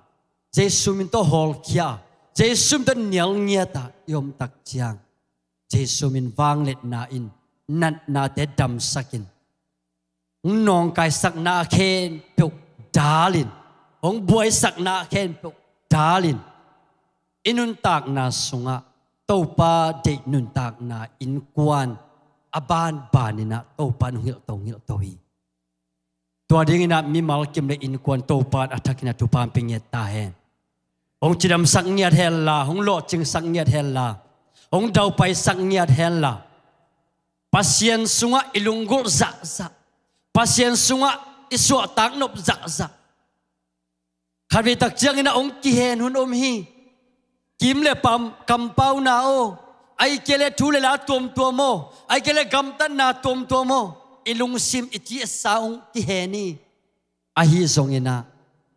Jesu min tawh hawlkhia a, Jesu min tawh nialngiat a i om tak ciang, Jesu min vangliatna in natnate damsak in, hong nawngkaisakna khempeuh dal in, hong buaisakna khempeuh dal in, i nuntakna sungah Topa deih nuntakna innkuan a banban in ah Topa in hong hilhto, hong hilhto hi. Tua dingin ah mimal kim le innkuan Topa in a thakin a thupha hong pia ngiat ta hen. Hong cidamsak ngiat hen la, hong lawhcingsak ngiat hen la, hong daupaisak ngiat hen la, Pasian sungah i lunggulh zahzah, Pasian sungah i suahtak nop zahzah. Khatvei tak ciangin ah hong kihen hun om hi. Kim le pam, kampauna aw, ahih kei leh thu le la tuamtuam aw, ahih kei leh gamtatna tuamtuam aw, i lungsim, i cihsa hong kihen hi. Ahi zongin ah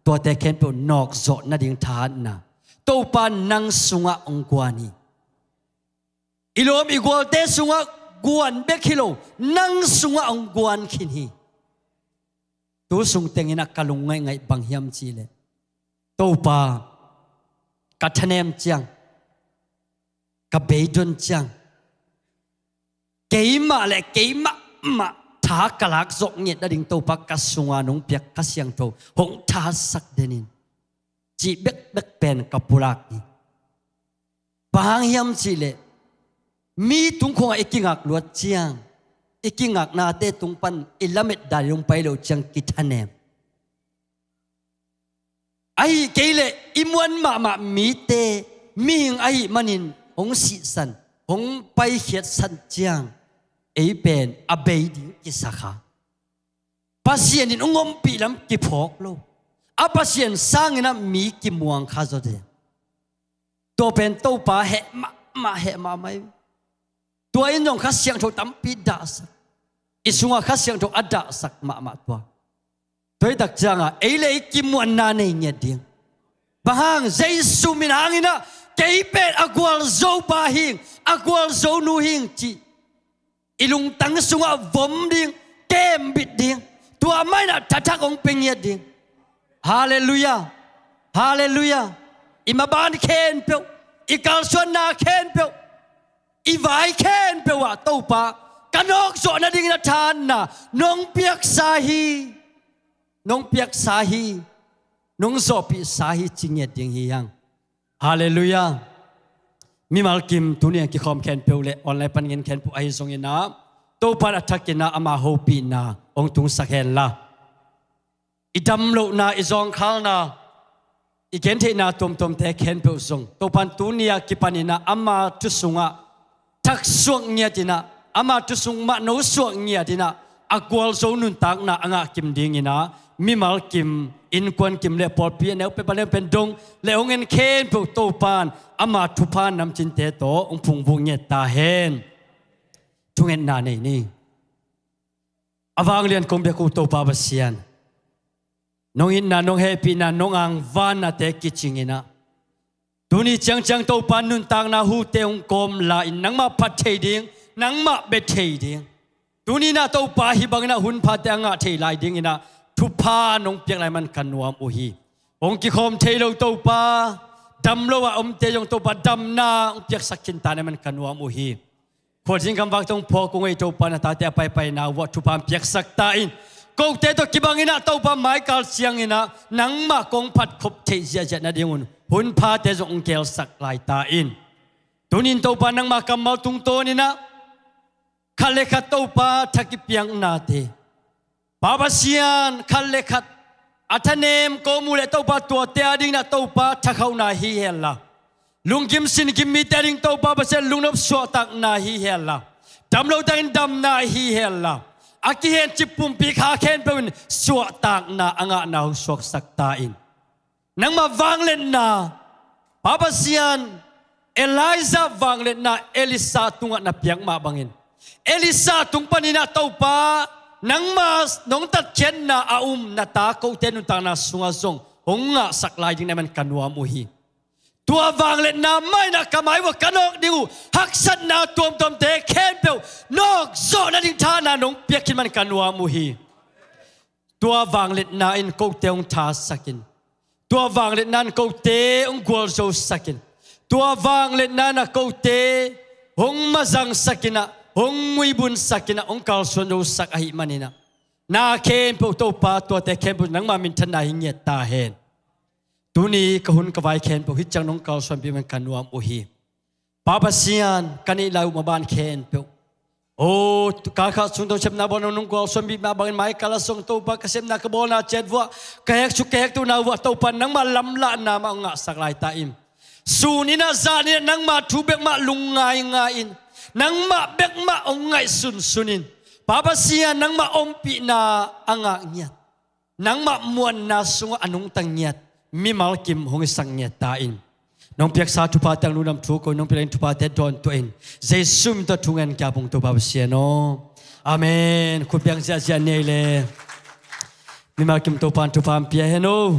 tuate khempeuh nawkzawh nading thahatna Topa in nang sungah hong guan hi. I lawm i gualte sungah guan bek hi lo, nang sungah hong guan khin hi. Tu sung tengin ah ka lung ngaihngaih bang hiam cih leh, Topa, ka thanem ciang, ka beidon ciang, keimah le keimah mah tha ka lak zawh ngiat nading Topa ka sunga nong piak Kha Siangtho hong thahatsak den in, cih bekbek pen ka pulak hi. Bang hang hiam cih leh, mi tung khawngah i kingak luat ciang, i kingaknate tung pan i lamet dan i hong pai loh ciang kithanem. Ahih kei leh i muan mahmah mite mihing ahih manin hong sihsan, hong paikhiatsan ciang, ei pen a bei ding kisa kha. Pasian in hong ompih lam kiphawk lo. A Pasian sangin ah mi kimuang kha zaw ding. Tua pen Topa heh mahmah, heh mahmah hi. Tua in zong Kha Siangtho tampi dahsak. I sungah Kha Siangtho a dahsak mahmah tua. Tua hi tak ciangah ei le ei kimuanna nei ngiat ding. Bang hang, Jesu min hangin ah kei pen a gualzo pa hing, a gualzo nu hing cih I lungtang sungah vom ding, kembit ding. Tua mah in ah thathak hong pia ngiat ding. Halleluiah. Halleluiah. I maban khempeuh, i kalsuanna khempeuh, i vai khempeuh ah Topa, ka nawkzawh nadingin a thahatna nong piaksa hi. Nong piaksa hi. Nong zawhpihsa hi ci ngiat ding hi hang. Halleluiah. Mimal kim tuni a kikhawm khempeuh le online pan ngen khempeuh ahi zongin ah, Topa in a thakin ah ama hopihna hong tungsak hen la, i damlohna, i zawngkhalna, i gentheihna tuamtuamte khempeuh zong Topa in tuni a kipanin ah ama thu sungah thaksuak ngiatin ah, ama thu sung mah nosuak ngiatin ah, a gualzo nuntakna a ngah kim dingin ah, mimal kim, innkuan kim le pawlpi a neu peuh, a neu pen dong le hong en khempeuh Topa in ama thupha namcinte tawh hong phungvuh ngiat ta hen. Thungetna nei ni. A vanglian kong biak uh Topa Pasian, nong itna, nong hehpihna, nong angvannate kicingin ah, tuni ciangciang Topa nuntakna hute hong kawm la-in nangmah phat thei ding, nangmah bia thei ding, tuni in ah Topa hih bangin ah hunphate a ngah thei lai dingin ah thupha nong piak lai man ka nuam uh hi. Hong kikhawm thei lo Topa, dam lo a omte zong Topa damna hong piaksak khin ta na man ka nuam uh hi. Khualzin gamvakte hong phawk uh ngei Topa, na tate a paipaina uh ah thupha hong piaksak ta in. Kote tawh kibangin ah Topa maikal ciangin ah nangmah kong phat khop theih ziahziah nadingun hunphate zong hong gelsak lai ta in. Tunin Topa nangmah kammal tungtawnin ah khat le khat Topa tha kipiaknate, Pa Pasian, khat le khat a thanem ko mu le Topa tuate a dingin ah Topa thakhauhna hi hen la, lungkim sinkim mite a ding Topa Pasian lungnop suahtakna hi hen la, dam lo takin damna hi hen la, a kihencip pumpi kha khempeuh in suahtakna a ngahna hong suaksak ta in. Nangmah vangliatna, Pa Pasian, Elijah vangliatna Elisha tungah na piak mah bangin, Elisha tung panin ah Topa, nangmah nong tatkhiatna a um na ta kote nuntakna sungah zong hong ngahsak lai ding na man ka nuam uh hi. Tua vangliatna mah in ah ka mai uh ah ka nawk ding uh haksatna tuamtuamte khempeuh nawkzawh nading thahatna nong piak khin man ka nuam uh hi. Tua vangliatna in kote hong thasakin, tua vangliatna in kote hong gualzosakin, tua vangliatna in ah kote hong mazangsakin ah, hong muibunsakin ah, hong kalsuanzosak ahih manin ah, na khempeuh Topa, tuate khempeuh nangmah minthanna hi ngiat ta hen. Tuni ka hun ka vai khempeuh hih ciang nong kalsuanpih man ka nuam uh hi. Pa Pasian, ka neih lai uh maban khempeuh, o, ka kha sung tawh sepna bawl nong gualsuanpih mah bangin maikal a zong Topa ka sepna ka bawlna ciat vuah ka hek suk ka hek tuhna vuah Topa nangmah lamlahna mah hong ngahsak lai ta in. Sun in ah zan in ah nangmah thu bek mah lungngaingai in, nangmah bek mah hong ngaihsunsun in, Pa Pasian, nangmah ompihna a ngah ngiat, nangmah muanna sungah a nungta ngiat mimal kim hong hisak ngiat ta in. Nong piaksa thuphate hong lungdam thu ko in, nong piak lai-in thuphate dawntuah in, Jesu min tawh thungen kia pung Topa Pasian aw. Amen. Khut piang ziahziah nei le. Mimal kim Topa in thupha hong pia hen aw.